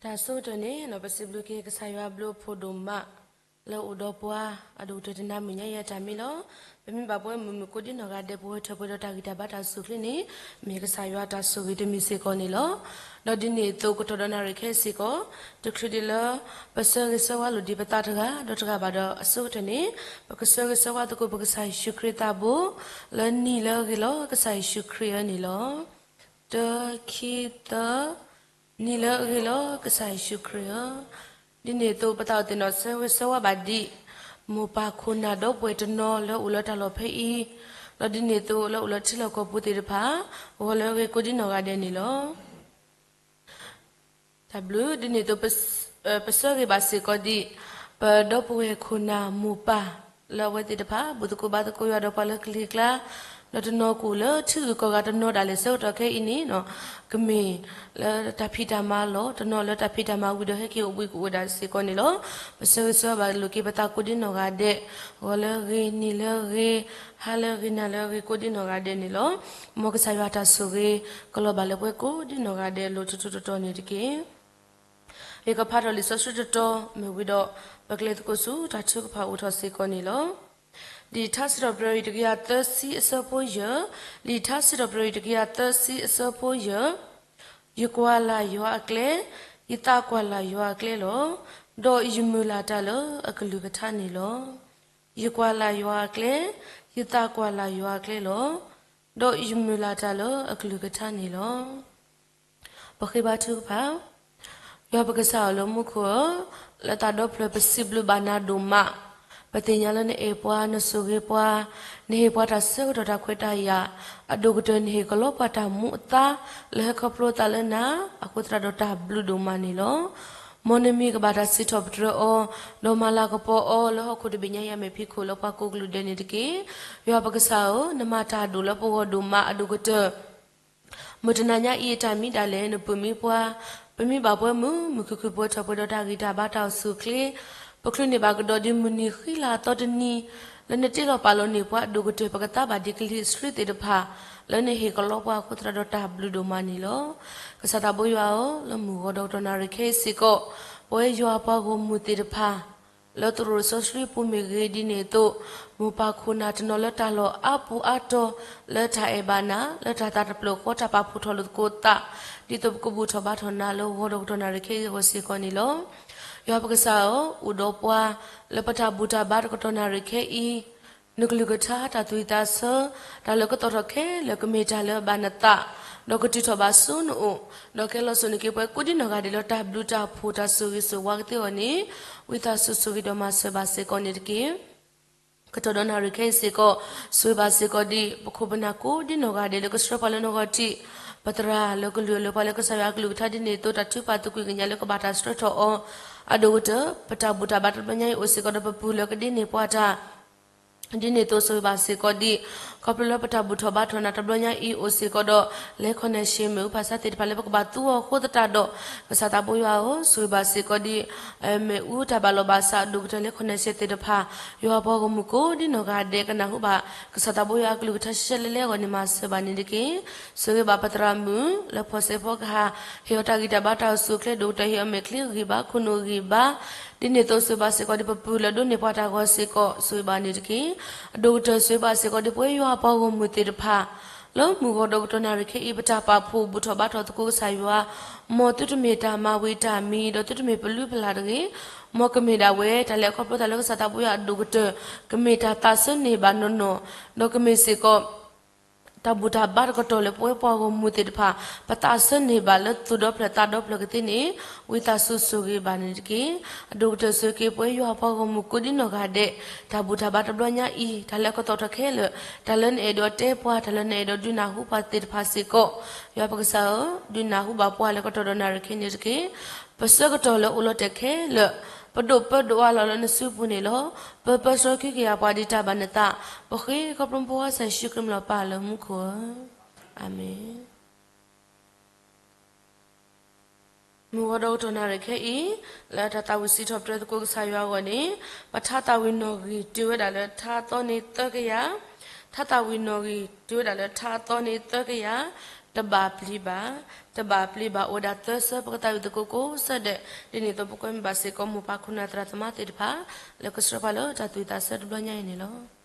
တၢ်အဆိကတၢၢ်န့ၣ် ပစံးဘျုးက့ၤကစၢ်ယွၤအဘျုးအဖှိၣ်ဒိၣ်မး လၢအိၣ်ဒီးပှၤ အဒိၣ်ကတၢၢ်တနၤမုၢ်ညါယဲတၢ်မံၤလီၤ. ပမ့ၢ်ဘၣ်ပဝဲမုၢ်မုၢ်ကိးဒံနီၢ်ဂၤဒဲး ပဝဲထၢၣ်ပှဲၤဒီးတၢ်ဂံၢ်တၢ်ဘါတၢ်အိၣ်ဆူၣ်အိၣ်ချ့န့ၣ် မ့ၢ်ကစၢ်ယွၤတၢ်ဆိၣ်ဂ့ၤတမံၤစ့ၢ်ကီးန့ၣ်လီၤ. ဒီးဒ်န့ၣ်အသိးကတီၢ်ဒီးနၣ်ရံၣ်ခဲအံၤစ့ၢ်ကီး တချုးဒံးလၢ ပဆၢဂ့ၤဆၢဝါလိာ်ဒံးပသးတဂၤ ဒီးတဂၤဘၣ်ဒီးအဆိကတၢၢ်န့ၣ် ပကဆၢဂ့ၤဆၢဝါသကိးပကစၢ်ယ့ၣ်ၡူးခရံာ်သးဘိ လၢနံၤလၢအဂ့ၤလီၤ ကစၢ်ယ့ၣ်ၡူးခရံာ်ဧၢန့ၣ်လီၤ. တၢ ခံ သၢ နံၤလၢအဂ့ၤလီၤ ကစၢ်ယ့ၣ်ၡူးခရံာ်ဧၢ. ဒ်န့ၣ်အသိး ပသးအိၣ်သ့ၣ်နီၣ်ဆၢဂ့ၤဆၢဝါဘၣ်ဒံး မိၢ်ပၢ်ခိၣ်နၢ်ဒီပုၢ်ဝဲၢ်တနီၤလၢအိၣ်လၢတၢ်လီၢ်ဖဲအံၤ, ဒီးဒ်န့ၣ်အသိးလၢအိၣ်လၢထံလီၢ်ကီၢ်ပူၤသ့ၣ်တဖၣ် ဂီၤလၢအဂ့ၤကိးဒံနီၢ်ဂၤဒဲးန့ၣ်လီၤ. တၢ်ဘျုး ဒ်န့ၣ်အသိး ပဆၢဂ့ၤဘၣ်စ့ၢ်ကီးဒံး ပဒီပုၢ်ဝဲၢ်ခိၣ်နၢ်မိၢ်ပၢ် လၢအဝဲသ့ၣ်တဖၣ် ဘူၣ်သကိးဘါသကိးယွၤဒီးပှၤလၢကလံၤကျါ, ဒီးတနီၤကအိၣ်လၢထံဂုၤကီၢ်ဂၤတနီၤဒၣ်လဲာ်ဆၢကတီၢ်ခဲအံၤန့ၣ် ကမ့ၢ်လၢတၢ်ဖံးတၢ်မၤလီၢ်, တနီၤလၢတၢ်ဖံးတၢ်မၤဝံၤဒီးဟဲက့ၤအိၣ်ဘှံးကအိၣ်ဒၣ်စ့ၢ်ကီးန့ၣ်လီၤ. ပဆၢဂ့ၤဆၢဝါဘၣ်လိာ်က့ၤပသးကိးဒံနီၢ်ဂၤဒဲး, ဂီၤလၢအဂ့ၤ, နံၤလၢအဂ့ၤ, ဟါလၢအဂ့ၤ, နၤလၢအဂ့ၤကိးဒံနီၢ်ဂၤဒဲးန့ၣ်လီၤ. မ်ကစၢ်ယွၤတၢ်ဆိၣ်ဂ့ၤ ကလီၤဘၣ်လၢပှဲၤကိးဒံနီၢ်ဂၤဒဲးအလိၤထူထူတီတီန့ၣ်တက့ၢ်. ယကဖးထီၣ်လံာ်စီဆှံတတီၤမ့ၢ်ဝံၤဒီး ပကျဲသကိးဆူတၢ်ထုကဖၣ်အိၣ်ထီၣ်စ့ၢ်ကီးန့ၣ်လီၤ. လံာ်ထါစံးထီၣ်ပတြၢၤအံၤတကယၤသၢဆံအဆၢဖိယဲၢ်, လံာ်ထါစံးထီၣ်ပတြၢၤအံၤတကယၤသၢဆံအဆၢဖိယဲၢ်, ယကွၢ်လၢ်ယွၤအကျဲ, ယသးကွၢ်လၢ်ယွၤအကျဲလီၤ. ဒီးယမုၢ်လၢ်တၢ်လၢအကလုၢ်ကထါန့ၣ်လီၤ. ယကွၢ်လၢ်ယွၤအကျဲ, ယသးကွၢ်လၢ်ယွၤအကျဲလီၤ. ဒီးယမုၢ်လၢ်တၢ်လၢအကလုၢ်ကထါန့ၣ်လီၤ. ပဃ့ဘါထုကဖၣ်, ယွၤပကစၢ်ဧၢလၢမူခိၣ်ဧၢ, လၢသးဒီဖျၢၣ်ပစံးဘျုးဘၣ်နၤဒိၣ်မး, ပသ့ၣ်ညါလၢနအဲၣ်ပှၤ, နဆိၣ်ဂ့ၤပှၤ, နဟ့ၣ်ပှၤတၢ်ဆၢကတီၢ်တၢ်ခွဲးတၢ်ယာ်, အဒိၣ်ကတၢၢ်နဟ့ၣ်ကလီပှၤတၢ်မူအသါ, လၢဟဲခီဖျိသးလၢနၤ, အဃိသတးဒီးတၢ်ဘျုးဒိၣ်မးန့ၣ်လီၤ. မ်နမံၤကဘၣ်တၢ်စံးထီၣ်ပတြၢၤအီၤ, ဒီးမၤလၤကပီၤအီၤလၢဟီၣ်ခိၣ်တဘ့ၣ်ညါအံၤအမဲာ်ဖံးခိၣ်လၢပှၤကိးကလုာ်ဒဲးန့ၣ်တက့ၢ်. ယွၤပကစၢ်ဧၢ, နမၤတၢ်ဒိၣ်လၢပဂီၢ်ဒိၣ်မးအဒိၣ်ကတၢၢ် မုၢ်တနၤညါအံၤအတၢ်မံဒၣ်လဲာ် နပုၢ်မံပှၤ, ပမ့ၢ်ဘၣ်ပှဲၤမုာ်မုာ်ခုၣ်ခုၣ်ပဝဲထီၣ်ပှဲၤဒီးတၢ်ဂံၢ်တၢ်ဘါတၢ်အိၣ်ဆူၣ်အိၣ်ချ့, ပချုးန့ၢ်ဘၣ်ကဒီးဒ်မုၢ်နံၤဃံလၤအသီတနံၤ, လၢနတ့လီၤပာ်လီၤန့ၢ်ပှၤအဒိၣ်ကတၢၢ် ပကသါဘၣ်ဒံးကလံၤအဆှံသ့ၣ်တဖၣ်, လၢနဟ့ၣ်ကလီပှၤအဃိသတးဒီးတၢ်ဘျုးဒိၣ်မးန့ၣ်လီၤ. ကစၢ်သးဘိယွၤဧၢ, လၢမုၢ်ဂီၤဒီးကတီၢ်နၣ်ရံၣ်ခဲအံၤစ့ၢ်ကီး, ပဝဲယွၤပှၤဂီၢ်မုၢ်သ့ၣ်တဖၣ် လၢသရိာ်စီဆှံပူၤမ့ၢ်ဂ့ၤဒ်န့ၣ်အသိး, မိၢ်ပၢ်ခိၣ်နၢ်တနီၤလၢတၢ်လီၢ်အါပူၤအါတီၤ, လၢတၢ်အဲၣ်ဘၣ်နၤ, လၢတၢ်သးတဖျၢၣ်ဃီတၢ်ပာ်ဖှိၣ်ထီၣ်လိာ်သကိးသး, ဒ်သိးပကဘူၣ်ထီၣ်ဘါထီၣ်နၤလၢဂီၤဒီးကတီၢ်နၣ်ရံၣ်ခဲအံၤအဂီၢ်စ့ၢ်ကီးန့ၣ်လီၤ. ယွၤပကစၢ်ဧၢ, အိၣ်ဒီးပှၤ လၢပတၢ်ဘူၣ်တၢ်ဘါတကတီၢ်နၣ်ရံၣ်ခဲအံၤ, နကလုၢ်ကထါတၢ်သူၣ်ဝံၣ်သးဆၢ, တၢ်လၢကသီၣ်ထီၣ်ခဲလၢာ်ကမ့ၢ်တၢ်လၢအဘၣ်နသး, ဒီးကတုၤထီၣ်ဘၣ်ဆူနအိၣ်, ဒီးကဲလီၤစိာ်န့ၢ်က့ၤပှၤကိးဒံနီၢ်ဂၤဒဲးလၢတၢ်ဘျုးတၢ်ဖှိၣ်တၢ်ဆိၣ်ဂ့ၤဆိၣ်ဝါကသ့အဂီၢ်န့ၣ်, ဝံသးစူၤဆိၣ်ဂ့ၤဒီးမၤစၢၤဘၣ်စ့ၢ်ကီးန့ၣ်တက့ၢ်. ကတီၢ်ဒီးနၣ်ရံၣ်ခဲအံၤစ့ၢ်ကီး, ဆိၣ်ဂ့ၤဘၣ်စ့ၢ်ကီးဒံး ပခိၣ်ပနၢ်ကိးဒံနီၢ်ဂၤဒဲးလၢကဆှၢပှၤလၢနဂီၢ်ထံး, ပသရၣ်လၢကလုၢ်အလၢပှၤလၢကစၢ်ယွၤအကလုၢ်ကထါဒ်န့ၣ်အသိး တၢ်ထုကဖၣ်သကွံာ်ကညးလၢကဘၣ်တၢ်ဆှၢထီၣ်အီၤ, အဒိၣ်ကတၢၢ် ပတၢ်ဘူၣ်တၢ်ဘါတဘျီညါအံၤအိၣ်စ့ၢ်ကီးဒီး ပပုၢ်လၢကဒ့န့ၢ်ပှၤတၢ် ဒ်န့ၣ်အသိးဆိၣ်ဂ့ၤဘၣ်စ့ၢ်ကီးဒံး, ခီဖျိလၢပတၢ်ဘူၣ်ထီၣ်ဘါထီၣ်နၤတဘျီညါအံၤအိၣ်စ့ၢ်ကီးဒီး လဲၤခီၣ်နဲၣ်ဆှဲမ့ၣ်အူဖးဆါသ့ၣ်တဖၣ်လၢပကဘၣ်သူအီၤအဃိသတးဒီး, ကစၢ်သးဘိယွၤဧၢ, ဆိၣ်ဂ့ၤဘၣ်စ့ၢ်ကီးဒံး မ့ၣ်အူတၢ်ဘၣ်လီၤဘၣ်စးအဒိၣ်ကတၢၢ်လၢခီၣ်နဲၣ်ဆှဲသ့ၣ်တဖၣ်, ယွၤပှၤဂီၢ်မုၢ်ကိးဒံနီၢ်ဂၤဒဲးကနၢ်ဟူဘၣ် ကစၢ်သးဘိယွၤအကလုၢ်ကထါရှဲရှဲလဲလဲအဂီၢ်န့ၣ် မၤစၢၤဘၣ်န့ၣ်တက့ၢ်. ဆိၣ်ဂ့ၤဘၣ်ပသရၣ်မုၣ် လၢဖီၣ်စဲးဖီကဟၣ်, ဟ့ၣ်အီၤတၢ်ဂံၢ်တၢ်ဘါတၢ်အိၣ်ဆူၣ်အိၣ်ချ့ ဒိၣ်ကတၢၢ်ဟ့ၣ်အီၤမဲာ်ချံဂံၢ်ဘါခိၣ်နူာ်ဂံၢ်ဘါ, ဒ်န့ၣ်အသိးဆိၣ်ဂ့ၤဘၣ်စ့ၢ်ကီးဒံး ပပုၢ်လၢဒိးန့ၢ်ပှၤတၢ်ဂီၤစ့ၢ်ကီး ဆိၣ်ဂ့ၤဘၣ်န့ၣ်တက့ၢ်. အဒိၣ်ကတၢၢ်ဆိၣ်ဂ့ၤဘၣ်စ့ၢ်ကီးဒံး ပဝဲယွၤပှၤဂီၢ်မုၢ်သ့ၣ်တဖၣ် လၢမုၢ်ဂီၤဒီးကတီၢ်နၣ်ရံၣ်ခဲအံၤ ပတၢ်ပာ်ဖှိၣ်ဘူၣ်ထီၣ်ဘါထီၣ်သကိးကစၢ်ယွၤ, မ်သုတမ့ၢ်တၢ်မၤဝံၤတၢ်မံၤ ဒီးသုတမ့ၢ်ပလုၢ်ပလၢ်တဂ့ၤ, မ်ကမ့ၢ်ဒၣ်ဝဲ တၢ်လဲၤခီဖျိသးလၢကစၢ်သးဘိယွၤအဒိၣ်ကတၢၢ်, ကမ့ၢ်တၢ်သးဆၢန့ၢ်ဘၣ်နီၢ်နီၢ်, ဒီးကမ့ၢ်စ့ၢ်ကီး တၢ်ဘူၣ်တၢ်ဘါတကတီၢ်လၢပဝဲပှၤဂီၢ်မုၢ်သ့ၣ်တဖၣ် ပသးဆၢန့ၢ်ဘၣ်လၢသူၣ်ဒီဖျၢၣ်သးဒီဖျၢၣ်ကသ့န့ၣ်, ဝံသးစူၤဆိၣ်ဂ့ၤဘၣ်န့ၣ်တက့ၢ်. အဒိၣ်ကတၢၢ်ဆိၣ်ဂ့ၤပဝဲယွၤပှၤဂီၢ်မုၢ်ကိးဒံနီၢ်ဂၤဒဲး, တၢ်ဘူၣ်တၢ်ဘါတဘျီညါအံၤ တၢ်လၢကသီၣ်ထီၣ်ခဲလၢာ်, တၢ်လၢနအဲၣ်ဒိးတဲပှၤ, တၢ်လၢနအဲၣ်ဒိးဒုးနၢ်ဟူပှၤသ့ၣ်တဖၣ်စ့ၢ်ကီး, ယွၤပကစၢ်ဧၢ, ဒုးနၢ်ဟူဘၣ်ပှၤလၢကတီၢ်ဒီးနၣ်ရံၣ်ခဲအံၤန့ၣ်တက့ၢ်. ပဆၢကတီၢ်လၢအိၣ်လီၤတဲာ်ခဲလၢာ်, ပဒိၣ်ပၢဒိၣ်အါလီၤလၢနစုပူၤန့ၣ်လီၤ. ပပၢဆှၢကဟုကယာ်ပှၤဒံးတၢ်ဘၣ်နသး, ပဃ့ခီဖျိပဖိခွါကစၢ်ယ့ၣ်ၡူးခရံာ်မံၤလီၤပၢ်လၢမူခိၣ်ဧၢ, အၤမ့ၣ်. မုၢ်ဂီၤဒီးကတီၢ်နၣ်ရံၣ်ခဲအံၤ, လၢတၢ်သးဝံၣ်စံးထီၣ်ပတြၢၤသကိးကစၢ်ယွၤအဂီၢ်န့ၣ်, ပထါသးဝံၣ်နီၣ်ဂံၢ်တုၤဝဲဒၣ်လၢထါအသီန့ၣ်သၢကယၤ, ထါသးဝံၣ်နီၣ်ဂံၢ်တုၤဝဲဒၣ်လၢထါအသီန့ၣ်သၢကယၤ, တဘၣ်ပျံၤဘၣ်, တဘၣ်ပျံၤဘၣ်အိၣ်ဝဲဒၣ်သၢဆၢ ပကသးဝံၣ်သကိးကိးဆၢဒဲး, ဒ်န့ၣ်အသိး ပကွဲမုာ်ဘၣ်စ့ၢ်ကီးမိၢ်ပၢ်ခိၣ်နၢ်သရၣ်သမါသ့ၣ်တဖၣ် လၢကဆှၢပှၤလၢတၢ်သူၣ်ဝံၣ်သးဆၢတဘျီညါအံၤန့ၣ်လီၤ.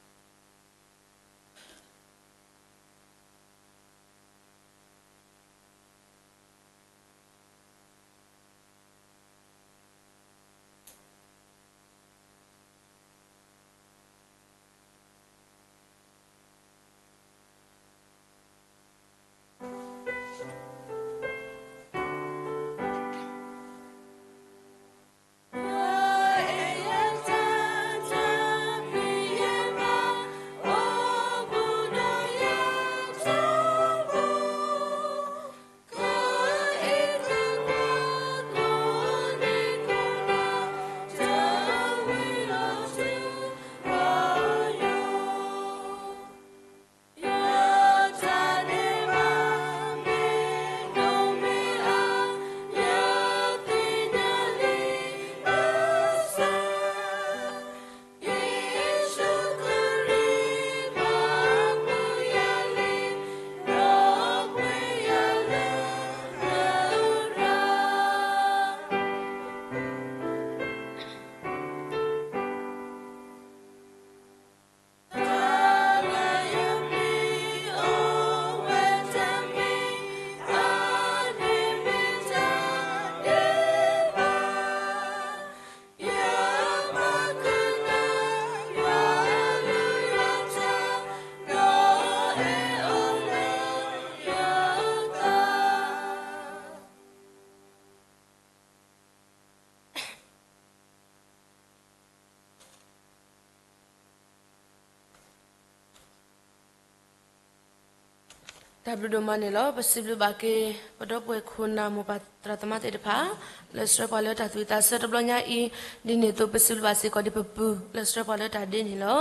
တၢ်ဘျုးဒိၣ်မးန့ၣ်လီၤ. ပစံးဘျုးဘၣ်က့ၤ ပဒီပုၢ်ဝဲၢ်ခိၣ်နၢ်မိၢ်ပၢ်သရၣ်သမါသ့ၣ်တဖၣ် လၢဆှၢပှၤလၢတၢ်သူၣ်ဝံၣ်သးဆၢတဘျီညါအံၤ, ဒ်န့ၣ်အသိး ပစံးဘျုးဘၣ်စ့ၢ်ကီးဒ်ပပုၢ် လၢဆှၢပှၤလၢတၢ်ဒ့န့ၣ်လီၤ.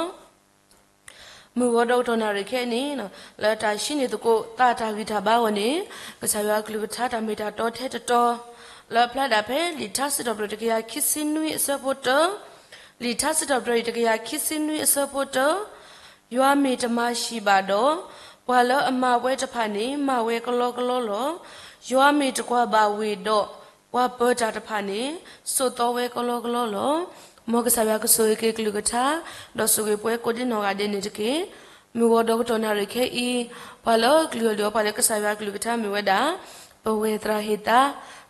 မုၢ်ဂီၤဒီကတီၢ်နၣ်ရံၣ်ခဲအံၤန့ၣ် လၢတၢ်ဟံးန့ၢ်သကိးသးတၢ်ဂံၢ်တၢ်ဘါအဂီၢ်န့ၣ် ကစၢ်ယွၤအကလုၢ်ကထါတၢ်မ့ၢ်တၢ်တီထဲတတီၤ လၢအဖျါဒၣ်ဖဲလံာ်ထါစံးထီၣ်ပတြၢၤတကယၤခံဆံနွံအဆၢဖိတၢ, လံာ်ထါစံးထီၣ်ပတြၢၤအံၤတကယၤခံဆံနွံအဆၢဖိတၢ, ယွၤမ့ၢ်တမၤဟံၣ်ဘၣ်ဒီး, ပှၤလၢအမၤဝဲတဖၣ်န့ၣ် မၤဝဲကလီကလီလီၤ. ယွၤမ့ၢ်တကွၢ်ဘၣ်ဝ့ၢ်ဒီး, ပှၤပၢၤတၢ်တဖၣ်န့ၣ် ဆိးသီဝဲကလီကလီလီၤ. မ်ကစၢ်ယွၤကဆိၣ်ဂ့ၤက့ၤကလုၢ်ကထါ, ဒီးဆိၣ်ဂ့ၤပှၤကိးဒ်နီၢ်ဂၤဒဲးန့ၣ်တက့ၢ်. မုၢ်ဂီၤဒီကတီၢ်နၣ်ရံၣ်ခဲအံၤ, ပှၤလၢကလုၢ်အီၣ်လုၢ်အီပှၤလၢကစၢ်ယွၤကလုၢ်ကထါမ့ၢ်ဝဲဒၣ် ပဝဲၢ်သရၣ်ဟ့ၣ်သါ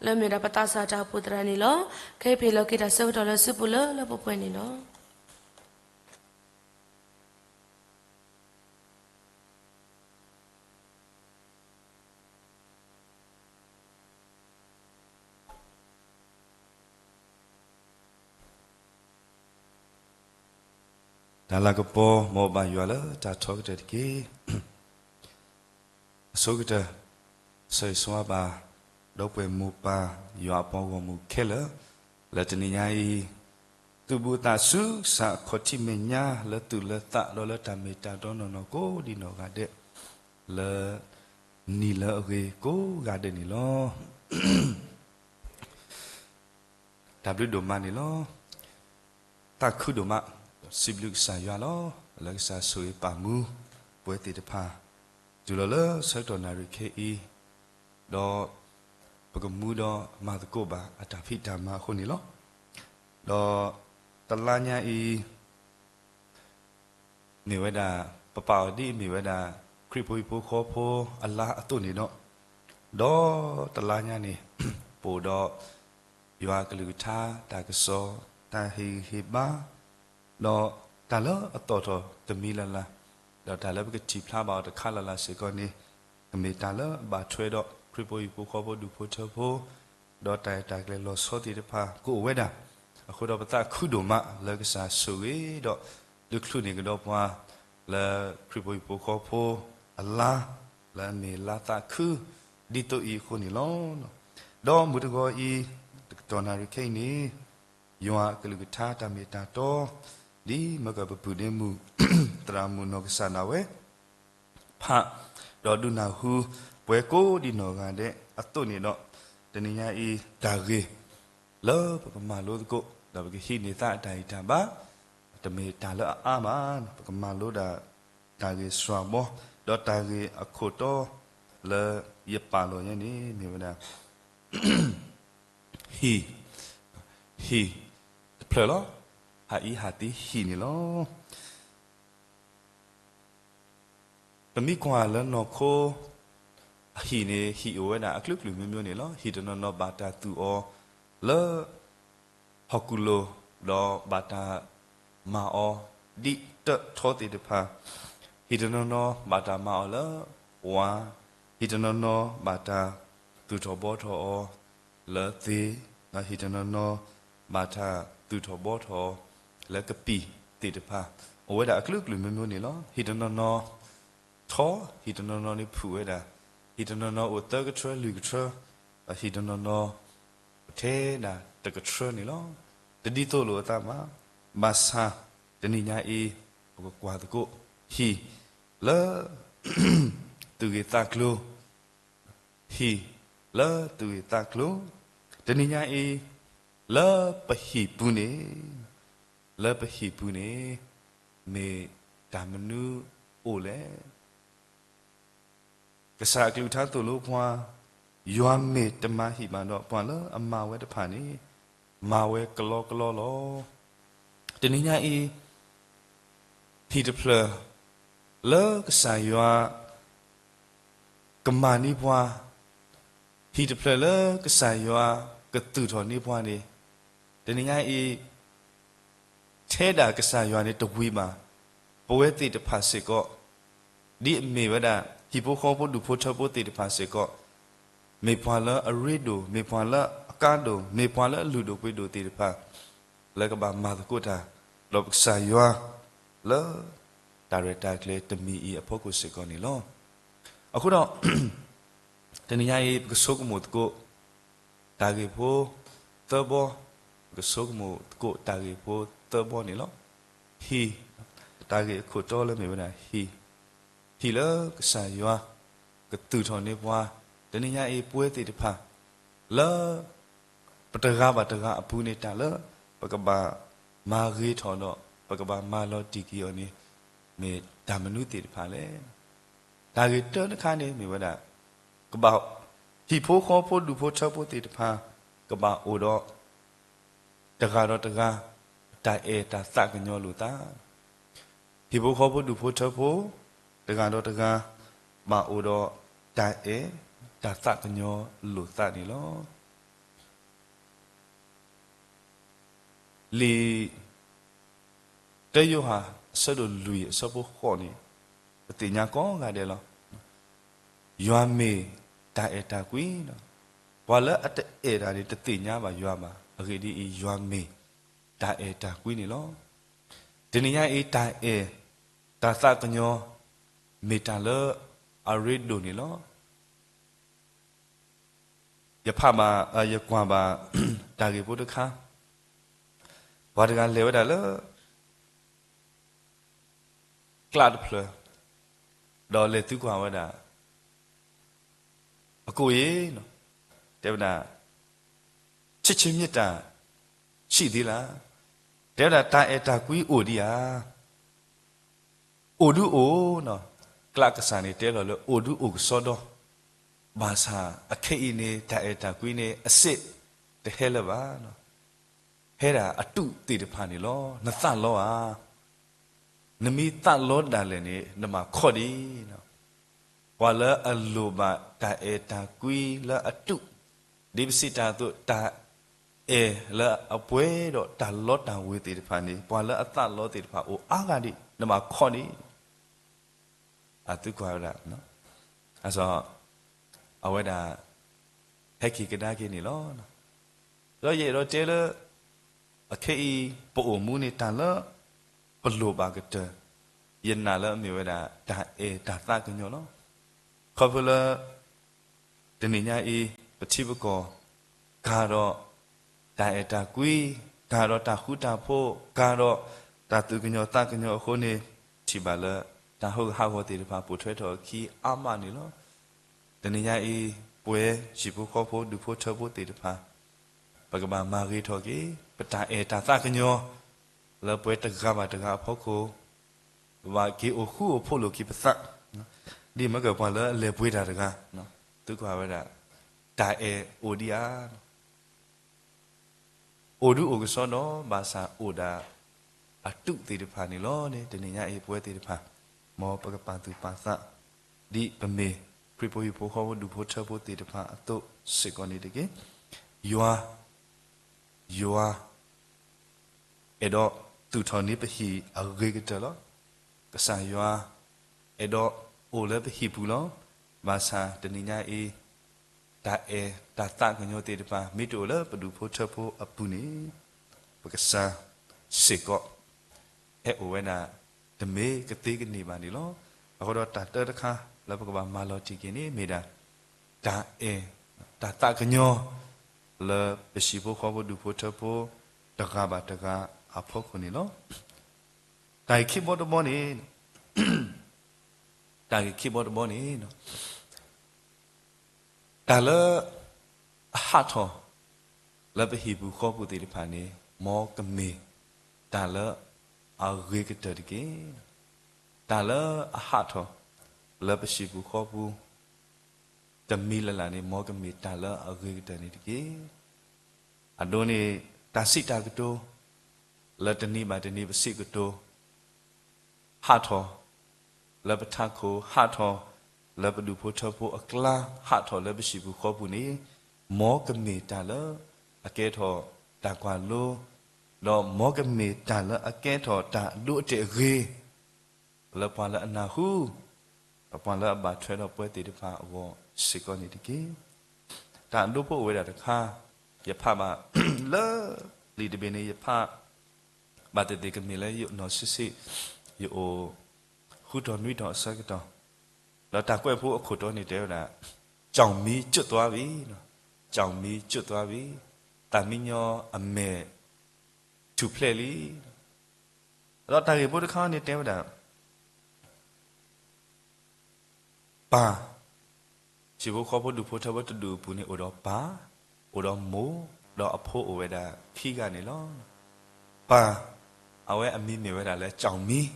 လၢမ့ၢ်ဝဲဒၣ်ပသးစၢ်တၢ်အိၣ်ဖှိၣ်သရၣ်န့ၣ်လီၤ. ခဲအံၤပဟ့ၣ်လီၤက့ၤတၢ်ဆၢကတီၢ်လၢစုပူၤလၢလၢပှဲၤပှဲၤန့ၣ်လီၤ. တၢ်လၤကပီၤ မ်အဘၣ်ယွၤလၢတၢ်ထီကတၢၢ်တက့ၢ်. အဆိကတၢၢ် ဆၢဂ့ၤဆၢဝါဘၣ် ဒီပုၢ်ဝဲၢ်မိၢ်ပၢ်ယွၤအပှၤဂီၢ်မုၢ်ခဲလၢာ် လၢတနံၤညါအံၤ သူၣ်ဘီၣ်သးစူၤ ကစၢ်အခီၣ်ထံးမဲာ်ညါ လၢသူၣ်လၢသး ဒီးလၢတၢ်မ့ၢ်တၢ်တီနီၢ်နီၢ်ကိးဒံးနီၢ်ဂၤဒဲး လၢနံၤလၢအဂ့ၤကိးဂၤဒဲးန့ၣ်လီၤ. တၢ်ဘျုးဒိၣ်မးန့ၣ်လီၤ. သးခုဒိၣ်မး စံးဘျုးကစၢ်ယွၤလီၤ. လၢကစၢ်ဆိၣ်ဂ့ၤပာ်မူ ပဝဲသ့ၣ်တဖၣ် တုၤလီၤလၢဆၢကတီၢ်နၣ်ရံၣ်ခဲအံၤ, ဒီးပကမူဒီးမၤသကိးဘၣ် အတၢ်ဖံးတၢ်မၤအဃိန့ၣ်လီၤ. ဒီးတလါညါအံၤ မ့ၢ်ဝဲဒၣ် ပပာ်အီၤဒ်အမ့ၢ်ဝဲဒၣ် ခရံာ်ဖိဟံၣ်ဖိဃီဖိအလါအသိးန့ၣ်ဒီး, ဒီးတလါညါန့ၣ် ပအိၣ်ဒီး ယွၤကလုၢ်ကထါ တၢ်ကစီၣ် တၢ်ဟ့ၣ်ဂံၢ်ဟ့ၣ်ဘါ ဒီးတၢ်လၢအသီၣ်ထီၣ်တမံၤလၢ်လၢ်, ဒီးတၢ်လၢပကထံၣ်ဖျါဘၣ်အီၤတခါလၢ်လၢ်စ့ၢ်ကီးန့ၣ်, ကမ့ၢ်တၢ်လၢအဘၣ်ထွဲဒီး ခရံာ်ဖိဟံၣ်ဖိဃီဖိဒူၣ်ဖိထၢဖိ, ဒီးတၢ်အဲၣ်တၢ်ကျဲၤလီၤဆီသ့ၣ်တဖၣ် ကအိၣ်ဝဲဒၣ်. အဃိဒီးပသးခုဒိၣ်မးလၢကစၢ်ဆိၣ်ဂ့ၤဒီး ဒုးချုးန့ၢ်ကဒီးပှၤ လၢခရံာ်ဖိဟံၣ်ဖိဃီဖိအလါ လၢအမ့ၢ်လါသးခု ဒ်သိးအံၤအဃိန့ၣ်လီၤ. ဒီးမုၢ်တဂီၤအံၤ တကတီၢ်နၣ်ရံၣ်ခဲအံၤန့ၣ် ယွၤအကလုၢ်ကထါတၢ်မ့ၢ်တၢ်တီ ဒ်မၢကပပုၢ်ဒ့မုၣ် သရၣ်မုၣ်နီၢ်ကစၢ်ဒၣ်ဝဲ ဖး ဒီးဒုးနၢ်ဟူ ပှၤကိးဒံးနီၢ်ဂၤဒဲးအသိးန့ၣ်ဒီး, တနံၤညါအံၤ တၢ်ဂ့ၢ် လၢပကမၤလိသကိး ဒီးပကဟံးန့ၢ်သးအတၢ်ဂံၢ်တၢ်ဘါ တမ့ၢ်တၢ်လၢအအါဘၣ်. ပကမၤလိဒၣ် တၢ်ဂ့ၢ်စှၤဘီ ဒီးတၢ်ဂ့ၢ်အခိၣ်တီ လၢယပာ်လီၤညါန့ၣ် မ့ၢ်ဝဲဒၣ် ဟံၣ်, ဟံၣ်တဖျၢၣ်လီၤ. ဟးအံၤဟးသံဟံၣ်န့ၣ်လီၤ. ပမ့ၢ်ကွၢ်လၢနီၢ်ခိ အဟံၣ်န့ၣ် ဟံၣ်အိၣ်ဝဲဒၣ်အကလုာ်ကလုာ်မျိုးမျိုးန့ၣ်လီၤ. ဟံၣ်တနီၤနီၤဘၣ်တၢ်သူၣ်အီၤလၢ ဟီၣ်ကူၣ်လိၤ ဒီးဘၣ်တၢ်မၤအီၤ ဒ်တၢထီသ့ၣ်တဖၣ်, ဟံၣ်တနီၤနီၤဘၣ်တၢ်မၤအီၤလၢ ဝါ, ဟံၣ်တနီၤနီၤဘၣ်တၢ်သူၣ်ထီၣ်ဘှီထီၣ်အီၤလၢသ့, ဒီးဟံၣ်တနီၤနီၤဘၣ်တၢ်သူၣ်ထီၣ်ဘှီထီၣ်အီၤလၢကပံာ်သ့ၣ်တဖၣ်, အိၣ်ဝဲဒၣ်အကလုာ်ကလုာ်မျိုးမျိုးန့ၣ်လီၤ. ဟံၣ်တနီၤနီၤ ထီ, ဟံၣ်တနီၤနီၤန့ၣ်ဖုၣ်ဝဲဒၣ်, ဟံၣ်တနီၤနီၤအိၣ်သၢကထြၢလွံၢ်ကထြၢ, ဒီးဟံၣ်တနီၤနီၤ ထဲဒၣ်တကထြၢန့ၣ်လီၤ. တဒ်သိးလိာ်အသးဘၣ်, ဘၣ်ဆၣ် တနံၤညါအံၤ ပကကွၢ်သကိး ဟံၣ်လၢ သူၣ်ဂ့ၤသးကျိၤ, ဟံၣ်လၢသူၣ်ဂ့ၤသးကျိၤ, တနံၤညါအံၤ လၢပဟံၣ်ပူၤန့ၣ်, လၢပဟံၣ်ပူၤန့ၣ် မ့ၢ်တၢ်မနုၤအိၣ်လဲၣ်. ကစၢ်အကလုၢ်ကထါသိၣ်လိပှၤ, ယွၤမ့ၢ်တမၤဟံၣ်ဘၣ်ဒီးပှၤလၢအမၤဝဲတဖၣ်န့ၣ် မၤဝဲကလီကလီလီၤ. တနံၤညါအံၤ ဟံၣ်တဖျၢၣ်လၢကစၢ်ယွၤ ကမၤန့ၢ်ပှၤ, ဟံၣ်တဖျၢၣ်လၢကစၢ်ယွၤကသူၣ်ထီၣ်န့ၢ်ပှၤန့ၣ်, တနံၤညါအံၤ ထဲဒၣ်ကစၢ်ယွၤန့ၣ်တဝံၤဘၣ်, ပဝဲသ့ၣ်တဖၣ်စ့ၢ်ကီး, ဒ်အမ့ၢ်ဝဲဒၣ် ဟံၣ်ဖိဃီဖိဒူၣ်ဖိထၢဖိသ့ၣ်တဖၣ်စ့ၢ်ကီး, မ့ၢ်ပှၤလၢအရ့ဒိၣ်, မ့ၢ်ပှၤလၢအကါဒိၣ်, မ့ၢ်ပှၤလၢအလုၢ်ဒိၣ်ပှ့ၤဒိၣ်သ့ၣ်တဖၣ်, လၢကဘၣ်မၤသကိးတၢ် ဒီးပကစၢ်ယွၤ လၢတၢ်ရဲၣ်တၢ်ကျဲၤတမံၤအံၤအဖီခိၣ်စ့ၢ်ကီးန့ၣ်လီၤ. အဃိဒီး တနံၤညါအံၤ ပကဆိကမိၣ်သကိး တၢ်ဂ့ၢ်ဖိသၢဘီ, ပကဆိကမိၣ်သကိးတၢ်ဂ့ၢ်ဖိသၢဘီန့ၣ်လီၤ. ဟံၣ်, တၢ်ဂ့ၢ်အခိၣ်တီလၢမ့ၢ်ဝဲဒၣ်ဟံၣ်, ဟံၣ်လၢကစၢ်ယွၤကသူၣ်ထီၣ်န့ၢ်ပှၤ, တနံၤညါအံၤပဝဲသ့ၣ်တဖၣ် လၢ ပတဂၤဘၣ်တဂၤအပူၤန့ၣ် တၢ်လၢပကဘၣ်မၤဂ့ၤထီၣ်ဒီး ပကဘၣ်မၤလီၤတံၢ်က့ၤအီၤန့ၣ် မ့ၢ်တၢ်မနုၤသ့ၣ်တဖၣ်လဲၣ်. တၢ်ဂ့ၢ်တၢတခါန့ၣ်မ့ၢ်ဝဲဒၣ် ကဘၣ် ဟံၣ်ဖိဃီဖိဒူၣ်ဖိထၢဖိသ့ၣ်တဖၣ် ကဘၣ်အိၣ်ဒီး တဂၤဒီးတဂၤ တၢ်အဲၣ်တၢ်သးကညီၤလိာ်သး ဟံၣ်ဖိဃီဖိဒူၣ်ဖိထၢဖိ တဂၤဒီးတဂၤ ဘၣ်အိၣ်ဒီးတၢ်အဲၣ်တၢ်သးကညီၤလိာ်သးန့ၣ်လီၤ. လံာ်တၢယိၤဟၣ် အဆၢဒိၣ်လွံၢ် အဆၢဖိဃိးန့ၣ် ပသ့ၣ်ညါကိးဂၤဒဲးလီၤ. ယွၤမ့ၢ်တၢ်အဲၣ်တၢ်ကွံလီၤ. ပှၤလၢအတအဲၣ်တၢ်န့ၣ် တသ့ၣ်ညါဘၣ်ယွၤဘၣ်. အဂ့ၢ်ဒ်အံၤ, ယွၤမ့ၢ်တၢ်အဲၣ်တၢ်ကွံန့ၣ်လီၤ. တနံၤညါအံၤ တၢ်အဲၣ်တၢ်သးကညီၤ မ့ၢ်တၢ်လၢအရ့ဒိၣ်န့ၣ်လီၤ. ယဖးဘၣ်, ယကွၢ်ဘၣ် တၢ်ဂ့ၢ်ဖိတခါ, ပှၤတဂၤလဲၤဝဲဒၣ်လၢ ကျးတဖျၢၣ်, ဒီးလဲၤသံကွၢ်ဝဲဒၣ် အကိၣ်ယ့ၣ်, တဲဝဲဒၣ် ချစ်ခြင်းမေတ္တာ ရှိသေးလား, တဲဝဲဒၣ် တၢ်အဲၣ်တၢ်ကွံအိၣ်ဒံးဧါ. အိၣ်ဒုအိၣ်, ကျးကစၢ်န့ၣ်တဲလီၤလၢအိၣ်ဒုအိၣ်ကစီဒီ, ဘၣ်ဆၣ်အခဲအံၤန့ၣ် တၢ်အဲၣ်တၢ်ကွံန့ၣ် အစ့ၣ်တဟဲလၢၤဘၣ်. ဟဲဒၣ်အတူးသ့ၣ်တဖၣ်န့ၣ်လီၤ. နသးလီဧါ. နမ့ၢ်သးလီဒၣ်လဲာ်န့ၣ် နဘၣ်ခီၣ်ဒံး. ပှၤလၢအလိၣ်ဘၣ်တၢ်အဲၣ်တၢ်ကွံလၢအတူး, ဒ်ပစံးတၢ်အသိး တၢ်အဲၣ်လၢအပှဲၤဒီးတၢ်လီတၢ်ဝ့ၤသ့ၣ်တဖၣ်န့ၣ် ပှၤလၢအသးလီသ့ၣ်တဖၣ်အိၣ်အါဂၤဒံး နဘၣ်ခီၣ်ဒံး. အသံကွၢ်ဝဲဒၣ်, အဝဲဒၣ် ဟဲက့ၤကဒါက့ၤန့ၣ်လီၤ. ဒီးယအဲၣ်ဒိးတဲလၢ အခဲအံၤ ပအိၣ်မူန့ၣ် တၢ်လၢပလိၣ်ဘၣ်ကတၢၢ် ယနာ်လၢအမ့ၢ်ဝဲဒၣ် တၢ်အဲၣ်တၢ်သးကညီၤလီၤ. ခီဖျိလၢ တနံၤညါအံၤ ပထံပကီၢ် ကၤဒီးတၢ်အဲၣ်တၢ်ကွံ, ကၤဒီးတၢ်ဃူတၢ်ဖိး, ကၤဒီးတၢ်သူၣ်ကညီၤသးကညီၤအဃိန့ၣ် ထံၣ်ဘၣ်လၢ တၢ်ဟိဂ့ၤဟးဂီၤသ့ၣ်တဖၣ် ပိာ်ထွဲထီၣ်အခံအါမးန့ၣ်လီၤ. တနံၤညါအံၤ ပဝဲဟံၣ်ဖိဃီဖိဒူၣ်ဖိထၢဖိသ့ၣ်တဖၣ် ပကဘၣ်မၤဂ့ၤထီၣ်က့ၤ ပတၢ်အဲၣ်တၢ်သးကညီၤ လၢပဝဲတဂၤဘၣ်တဂၤအဖီခိၣ် ပဘၣ်က့ၤအိၣ်ဃူအိၣ်ဖိးလိာ်က့ၤပသး, ဒ်မ့ၢ်ကပှၤလၢအလဲၤပှ့ၤတၢ်တဂၤ, သုကွၢ်ဝဲဒၣ်, တၢ်အဲၣ်အိၣ်ဒံးဧါ. အိၣ်ဒုးအိၣ်ကစီဒီ ဘၣ်ဆၣ်အိၣ်ဒၣ် အတုသ့ၣ်တဖၣ်န့ၣ်လီၤန့ၣ် တနံၤညါအံၤပဝဲသ့ၣ်တဖၣ် မ်ပကပာ်သူၣ်ပာ်သး ဒ်ပမ့ၢ်ခရံာ်ဖိဟံၣ်ဖိဃီဖိဒူၣ်ဖိထၢဖိသ့ၣ်တဖၣ်အသိးစ့ၢ်ကီးန့ၣ်တက့ၢ်. ယွၤ ယွၤ အဲၣ်ဒိးသူၣ်ထီၣ်န့ၢ်ပဟံၣ်အဂ့ၤကတၢၢ်လီၤ. ကစၢ်ယွၤ အဲၣ်ဒိးအိၣ်လၢပဟံၣ်ပူၤလီၤ. ဘၣ်ဆၣ်တနံၤညါအံၤ တၢ်အဲၣ်တၢ်သးကညီၤသ့ၣ်တဖၣ် မ့ၢ်တအိၣ်လၢပဒူၣ်ဖိထၢဖိအပူၤန့ၣ် ပကစၢ်စ့ၢ်ကီး ဟဲအိၣ်ဝဲဒၣ် တမ့ၢ်ကသ့ကန့ၢ်ဘၣ်န့ၣ်လီၤ. အဃိဒီးတၢ်တၢတခါလၢပကဘၣ်မၤလီၤတံၢ်က့ၤန့ၣ် မ့ၢ်ဒၣ် တၢ်အဲၣ် တၢ်သးကညီၤ လၢပဟံၣ်ဖိဃီဖိဒူၣ်ဖိထၢဖိ တဂၤဘၣ်တဂၤအဖီခိၣ်န့ၣ်လီၤ. တၢ်ဂ့ၢ်ခံဘီတဘီန့ၣ် တၢ်ဂ့ၢ်ခံဘီတဘီန့ၣ် တၢ်လၢအဟးထီၣ် လၢပဟံၣ်ပူၤဃီပူၤသ့ၣ်တဖၣ်န့ၣ် မ်ကမ့ၢ်တၢ်လၢအဂ့ၤကတၢၢ်တက့ၢ်. တၢ်လၢအဟးထီၣ် လၢပဟံၣ်ပူၤဃီပူၤ တမံၤလၢ်လၢ်န့ၣ် မ်ကမ့ၢ်တၢ်လၢအဂ့ၤကတၢၢ်န့ၣ်တက့ၢ်. အဒိန့ၣ် တၢ်စံးတၢ်ကတိၤ လၢတနံၤဘၣ်တနံၤပစံးကတိၤ ဟးထီၣ် လၢပထးခိၣ် ဟးထီၣ် လၢပဒူၣ်ဖိထၢဖိအကျါ ဟးထီၣ်လၢပဟံၣ်ပူၤဃီပူၤန့ၣ် မ်ကမ့ၢ်တၢ်လၢအကဲထီၣ်တၢ်ကွၢ်လိ ဒီးမ်ကမ့ၢ်တၢ်လၢအကဲထီၣ်တၢ်အဒိအတဲာ်အဂ့ၤ လၢပှၤလၢအနၢ်ဟူ ဒီးပှၤလၢအဘၣ်ထွဲဒီးပဝဲသ့ၣ်တဖၣ်အဂီၢ်စ့ၢ်ကီးန့ၣ်တက့ၢ်. တၢ်အဒိဖိအိၣ်ဝဲဒၣ်တခါ ယဖးဘၣ် လၢလံာ်တဘ့ၣ်န့ၣ် ယဖး ဘၣ်သ့ၣ်သ့ၣ်ကမ့ၢ်လၢယနီၢ်ဆံးဆံး ယအိၣ် ဃုတီၢ်နွံတီၢ်အဆၢကတီၢ် ဒီးတၢ်ကွဲးဖိအခိၣ်တီန့ၣ်တဲဝဲဒၣ် ကျောက်မီး ကျွတ်သွားပြီ, ကျောက်မီး ကျွတ်သွားပြီ, သၣ်မံညီအမဲၢ် ထူၣ်ဖျဲးလံ. ဒီးတၢ်ဂ့ၢ်ဖိတခါန့ၣ်တဲဝဲဒၣ် ပၢ်, ဟံၣ်ဖိဃီဖိဒူၣ်ဖိထၢဖိတဒူၣ်အပူၤန့ၣ် အိၣ်ဒီးပၢ်, အိၣ်ဒီးမိၢ်, ဒီးအဖိအိၣ်ဝဲဒၣ်ခံဂၤန့ၣ်လီၤ. ပၢ်, အဝဲအမံၤမ့ၢ်ဝဲဒၣ်လၢ ကျောက်မီး,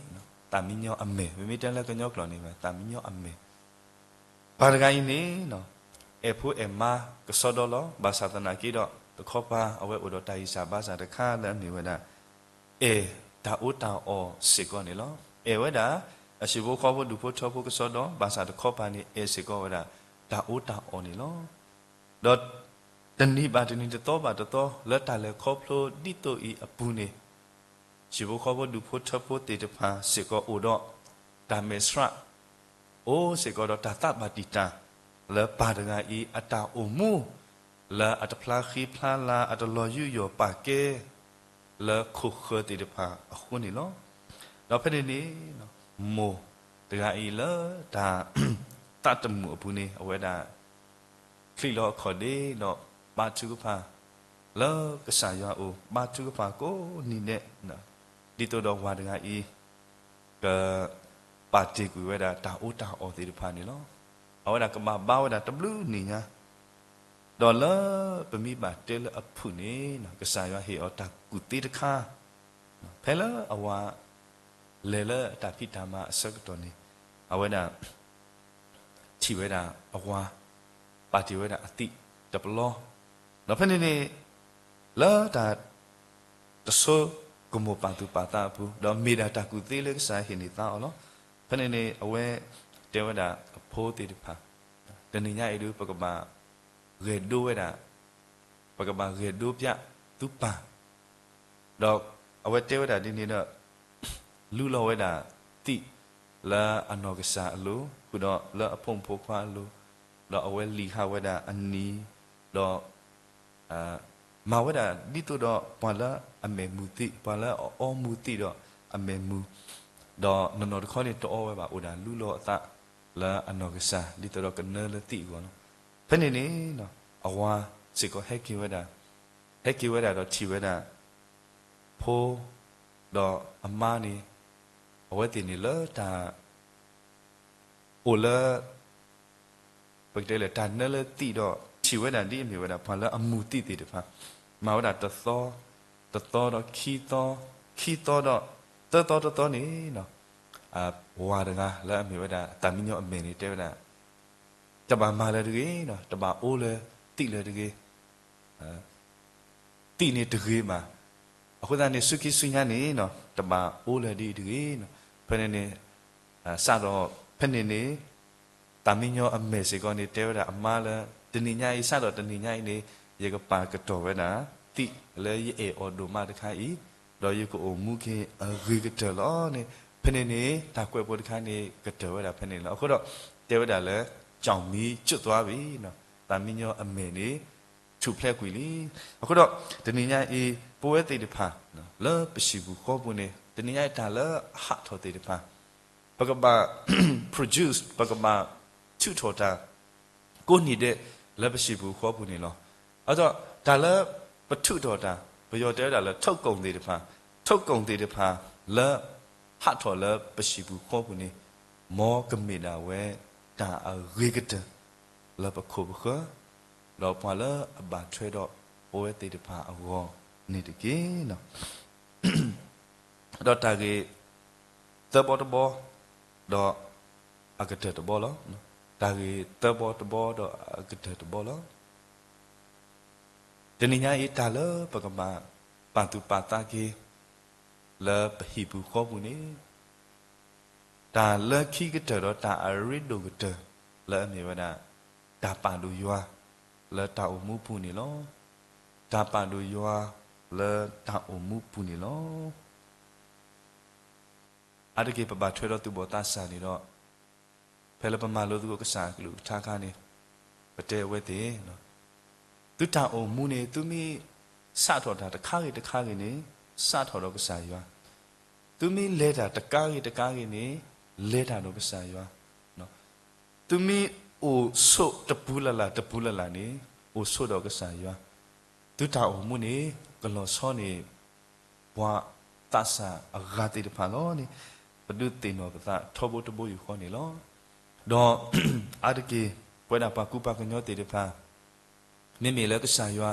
သၣ်မံညီအမဲၢ်, ပမ့ၢ်တဲလၢကညီကျိာ်န့ၣ် သၣ်မံညီအမဲၢ်. ပၢ်တဂၤအံၤန့ၣ် အဲၣ်ဖိအဲၣ်မါကစီဒီလီၤ. ဘၣ်ဆၣ်သနာ်က့ဒီး တခီပၤ အဝဲအိၣ်ဒီးတၢ်ဂံၢ်စၢ်ဘါစၢ်တခါလၢအမ့ၢ်ဝဲဒၣ် အဲၣ်တၢ်အီၣ်တၢ်အီစ့ၢ်ကီးန့ၣ်လီၤ. အဲၣ်ဝဲဒၣ် အဟံၣ်ဖိဃီဖိဒူၣ်ဖိထၢဖိကစီဒီ, ဘၣ်ဆၣ်တခီပၤန့ၣ် အဲၣ်စ့ၢ်ကီးဝဲဒၣ် တၢ်အီၣ်တၢ်အီန့ၣ်လီၤ. ဒီးတနံၤဘၣ်တနံၤ တသီဘၣ်တသီ လၢတၢ်လဲၤခီဖျိဒ်သိးအံၤအပူၤန့ၣ် ဟံၣ်ဖိဃီဖိဒူၣ်ဖိထၢဖိသ့ၣ်တဖၣ်စ့ၢ်ကီးအိၣ်ဒီး တၢ်မဲာ်ဆှး အိၣ်စ့ၢ်ကီးဒီးတၢ်သးဘၣ်တံာ်တာ် လၢပၢ်တဂၤအံၤအတၢ်အိၣ်မူ လၢအတဖျါဃံဖျါလၤ အတလီၤယူးယီၣ်ပာ်ကဲ လၢခိၣ်ဃၢၤသ့ၣ်တဖၣ်အဃိန့ၣ်လီၤ. ဒီးဖဲန့ၣ်န့ၣ် မိၢ်တဂၤအံၤလၢတၢ်သးတမုာ်အပူၤန့ၣ် အဝဲဒၣ် ချံးလီၤအခီၣ်ဒ့ဒီး ဘါထုကဖၣ် လၢကစၢ်ယွၤအအိၣ် ဘါထုကဖၣ်ကိးနံၤဒဲး ဒ်သိးဒီးဝၤတဂၤအံၤ ကပာ်တ့ၢ်ကွံာ်ဝဲဒၣ်တၢ်အီၣ်တၢ်အီသ့ၣ်တဖၣ်န့ၣ်လီၤ. အဝဲဒၣ်ကဘၣ်ဘါဝဲဒၣ်တဘျုးနံၣ်ညါ ဒီးလၢပမ့ၢ်ဘၣ်တဲလၢအဖုၣ်န့ၣ် ကစၢ်ယွၤဟ့ၣ်အီၤတၢ်ကူၣ်သ့တခါ ဖဲလၢအဝၤလဲၤလၢတၢ်ဖံးတၢ်မၤအဆၢကတီၢ်န့ၣ် အဝဲဒၣ် ထံၣ်ဝဲဒၣ်အဝၤ ပာ်တ့ၢ်ဝဲဒၣ်အသံၣ်တပလီ ဒီးဖဲန့ၣ်န့ၣ် လၢတၢ်တဆိကမိၣ်ပာ်သူၣ်ပာ်သးအပူၤ ဒီးမ့ၢ်ဒၣ်တၢ်ကူၣ်သ့လၢကစၢ်ဟ့ၣ်န့ၢ်သါအီၤလီၤ. ဖဲန့ၣ်န့ၣ် အဝဲတဲဝဲဒၣ်အဖိသ့ၣ်တဖၣ် တနံၤညါအံၤဒုး ပကဘၣ်ဂဲၤဒိဝဲဒၣ် ပကဘၣ်ဂဲၤဒိပျးသုပၢ် ဒီးအဝဲတဲဝဲဒၣ်ဒ်န့ၣ်ဒီး လူလီၤဝဲဒၣ်သံၣ်လၢအနီၢ်ကစၢ်အလိၤ ဃုာ်ဒီးလၢအဖိမုၣ်ဖိခွါအလိၤ, ဒီးအဝဲလံာ်ဟးဝဲဒၣ်အနံၤ, ဒီး မၤဝဲဒၣ်ဒ်သိးဒီးပှၤလၢအမဲာ်မုာ်သံၣ်, ပှၤလၢအအီမူၤသံၣ်ဒီးအမဲာ်မုာ်, ဒီးနီၢ်နီၢ်တခီန့ၣ်တအီဝဲဘၣ် အိၣ်ဒၣ်လူလီၤအသးလၢအနီၢ်ကစၢ် ဒ်သိးဒီးကနၢလၢသံၣ်အဂီၢ်လီၤ. ဖဲန့ၣ်န့ၣ် အဝၤစ့ၢ်ကီးဟဲက့ၤဝဲဒၣ်, ဟဲက့ၤဝဲဒၣ်ဒီးထံၣ်ဝဲဒၣ် ဖိ ဒီးအမါန့ၣ် အဝဲသ့ၣ်န့ၣ်လၢတၢ် အိၣ်လၢ ပကတဲလၢတၢ်နၢလၢသံၣ်ဒီး ထံၣ်ဝဲဒၣ်ဒ်အမ့ၢ်ဝဲဒၣ် ပှၤလၢအမူၤသံၣ်သ့ၣ်တဖၣ်, မၤဝဲဒၣ်တသီ, တသီဒီးခံသီ, ခံသီဒီးသၢသီတသီန့ၣ်, ပှၤတဂၤလၢအမ့ၢ်ဝဲဒၣ် သးမံညီအမဲာ်န့ၣ်တဲဝဲဒၣ်, တဘၣ်မၤလၢၤတဂ့ၤ, တဘၣ်အိၣ်လၢၤသံးလၢၤတဂ့ၤ, သံးန့ၣ်တဂ့ၤဘၣ်. အဃိသတးန့ၣ် ဆူခံဆူညါန့ၣ် တဘၣ်အိၣ်လၢၤဒ်အံၤတဂ့ၤ. ဖဲန့ၣ်န့ၣ် စးထီၣ်ဖဲန့ၣ်န့ၣ် သးမံညီအမဲာ်စ့ၢ်ကီးန့ၣ် တဲဝဲဒၣ်အမါလၢ တနံၤညါအံၤ စးထီၣ်တနံၤညါအံၤန့ၣ် ယကပာ်ကတီၢ်ဝဲဒၣ် သံးလၢယအဲၣ်အီၤဒိၣ်မးတခါအံၤ, ဒီးယကအိၣ်မူက့ၤအဂ့ၤကတၢၢ်လီၤန့ၣ်, ဖဲန့ၣ်န့ၣ် တၢ်ကွဲးဖိတခါန့ၣ် ကတၢၢ်ဝဲဒၣ်ဖဲန့ၣ်လီၤ. အဃိဒီး တဲဝဲဒၣ်လၢ ကၠီၣ်မံကၠိၣ်သွါဘ့ၣ်, သးမံညီအမဲာ်န့ၣ် ထူၣ်ဖျဲးကွံာ်လံ. အဃိဒီး တနံၤညါအံၤ ပဝဲသ့ၣ်တဖၣ် လၢပဟံၣ်ပူၤဃီပူၤန့ၣ် တနံၤညါအံၤတၢ်လၢအဟးထီၣ်သ့ၣ်တဖၣ် ပကဘၣ် produce ပကဘၣ်ထုးထီၣ်တၢ် ကိးနံၤဒဲးလၢပဟံၣ်ပူၤဃီပူၤန့ၣ်လီၤ. အဃိဒီး တၢ်လၢပထုးထီၣ်တၢ် ပယီၤတဲဝဲဒၣ်လၢ ထုတ်ကုန်သ့ၣ်တဖၣ်, ထုတ်ကုန်သ့ၣ်တဖၣ်လၢ ဟးထီၣ်လၢပဟံၣ်ပူၤဃီပူၤန့ၣ် မ်ကမ့ၢ်ဒၣ်ဝဲ တၢ်အဂ့ၤကတၢၢ် လၢပခိၣ်ပဃၢၤ ဒီးပှၤလၢအဘၣ်ထွဲဒီးပဝဲသ့ၣ်တဖၣ်အဂီၢ်န့ၣ်တက့ၢ်. ဒီးတၢ်ဂ့ၤသၢဘီတဘီ ဒီးအကတၢၢ်တဘီလီၤ. တၢ်ဂ့ၤသၢဘီတဘီဒီးအကတၢၢ်တဘီလီၤ. တနံၤညါအံၤတၢ်လၢပကဘၣ်ပာ်သူၣ်ပာ်သးက့ၤ လၢပဟံၣ်ပူၤဃီပူၤန့ၣ် တၢ်လၢခံကတၢၢ်ဒီးတၢ်အရ့ဒိၣ်ကတၢၢ် လၢအမ့ၢ်ဝဲဒၣ် တၢ်ပာ်ဒိၣ်ယွၤ လၢတၢ်အိၣ်မူပူၤန့ၣ်လီၤ. တၢ်ပာ်ဒိၣ်ယွၤ လၢတၢ်အိၣ်မူပူၤန့ၣ်လီၤ. အါတက့ၢ်ပဘၣ်ထွဲဒီးသူၣ်ဘီၣ်သးစၢ်န့ၣ်ဒီး ဖဲလၢပမၤလိသကိးကစၢ်အကလုၢ်ကထါအခါန့ၣ် ပတဲအဝဲသ့ၣ် သုတၢ်အိၣ်မူန့ၣ် သုမ့ၢ်စးထီၣ်တၢ်တခါဂ့ၤတခါဂ့ၤန့ၣ် စးထီၣ်ဒီးကစၢ်ယွၤ, သုမ့ၢ်လဲၤတၢ်တကါဂ့ၤတကါဂ့ၤန့ၣ် လဲၤတၢ်ဒီးကစၢ်ယွၤ, သုမ့ၢ်အိၣ်ဆိးတပူၤလၢ်လၢ်တပူၤလၢ်လၢ်န့ၣ် အိၣ်ဆိးဒီးကစၢ်ယွၤ, သုတၢ်အိၣ်မူန့ၣ် ကလီၤဆီန့ၢ် ပှၤသးစၢ်အဂၤသ့ၣ်တဖၣ်လီၤန့ၣ် ပဒုးသ့ၣ်နီၣ်ပသးထီဘိတဘိယူၢ်ဃီန့ၣ်လီၤ. ဒီးအါတက့ၢ် ပဝဲဒၣ်ပှၤကူပှၤကညီသ့ၣ်တဖၣ် မ့မ့ၢ်လၢကစၢ်ယွၤ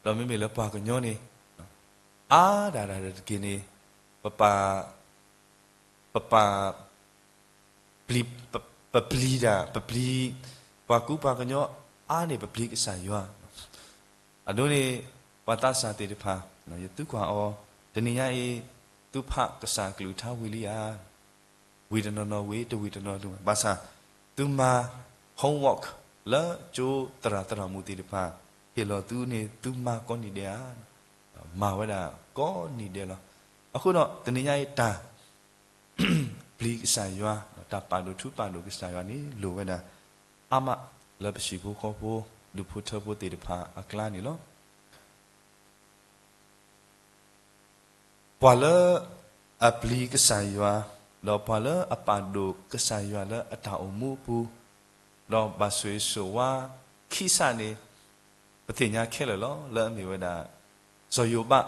ဒီးမ့မ့ၢ်လၢပှၤကညီန့ၣ် အါဒၣ်ဒၣ်တက့ၢ်န့ၣ် ပပာ် ပပာ် ပပျံၤတၢ် ပပျံၤ ပှၤကူပှၤကညီအါန့ၢ်ပပျံၤကစၢ်ယွၤ, အဒိန့ၣ် ပှၤသးစၢ်သ့ၣ်တဖၣ် ယသုကွၢ်အီၤ တနံၤညါအံၤ သုဖးကစၢ်ကလုၢ်ကထါဝံၤလံဧါ, ဝံၤတနီၤနီၤဝံၤ တဝံၤတနီၤနီၤ ဘၣ်ဆၣ် သုမၤ homework လၢကၠိသရၣ်သရၣ်မုၣ်သ့ၣ်တဖၣ် ဟ့ၣ်လီၤသုန့ၣ် သုမၤကိးနံၤဒဲးဧါ, မၤဝဲဒၣ်ကိးနံၤဒဲးလီၤ. အဃိဒီးတနံၤညါအံၤတၢ် ပျံၤကစၢ်ယွၤ တၢ်ပာ်ဒိၣ်ထူပာ်ဒိၣ်ကစၢ်ယွၤန့ၣ် လိၣ်ဝဲဒၣ် အါမးလၢပဟံၣ်ဖိဃီဖိ ဒူၣ်ဖိထၢဖိသ့ၣ်တဖၣ်အကျါန့ၣ်လီၤ. ပှၤလၢအပျံၤကစၢ်ယွၤ ဒီးပှၤလၢအပာ်ဒိၣ်ကစၢ်ယွၤလၢအတၢ်အိၣ်မူအပူၤ, ဒီးဘၣ်ဆိၣ်ဂ့ၤဆိၣ်ဝါခံစးန့ၣ် ပသ့ၣ်ညါခဲလၢာ်လီၤ လၢအမ့ၢ်ဝဲဒၣ် စီၤယိၤဘး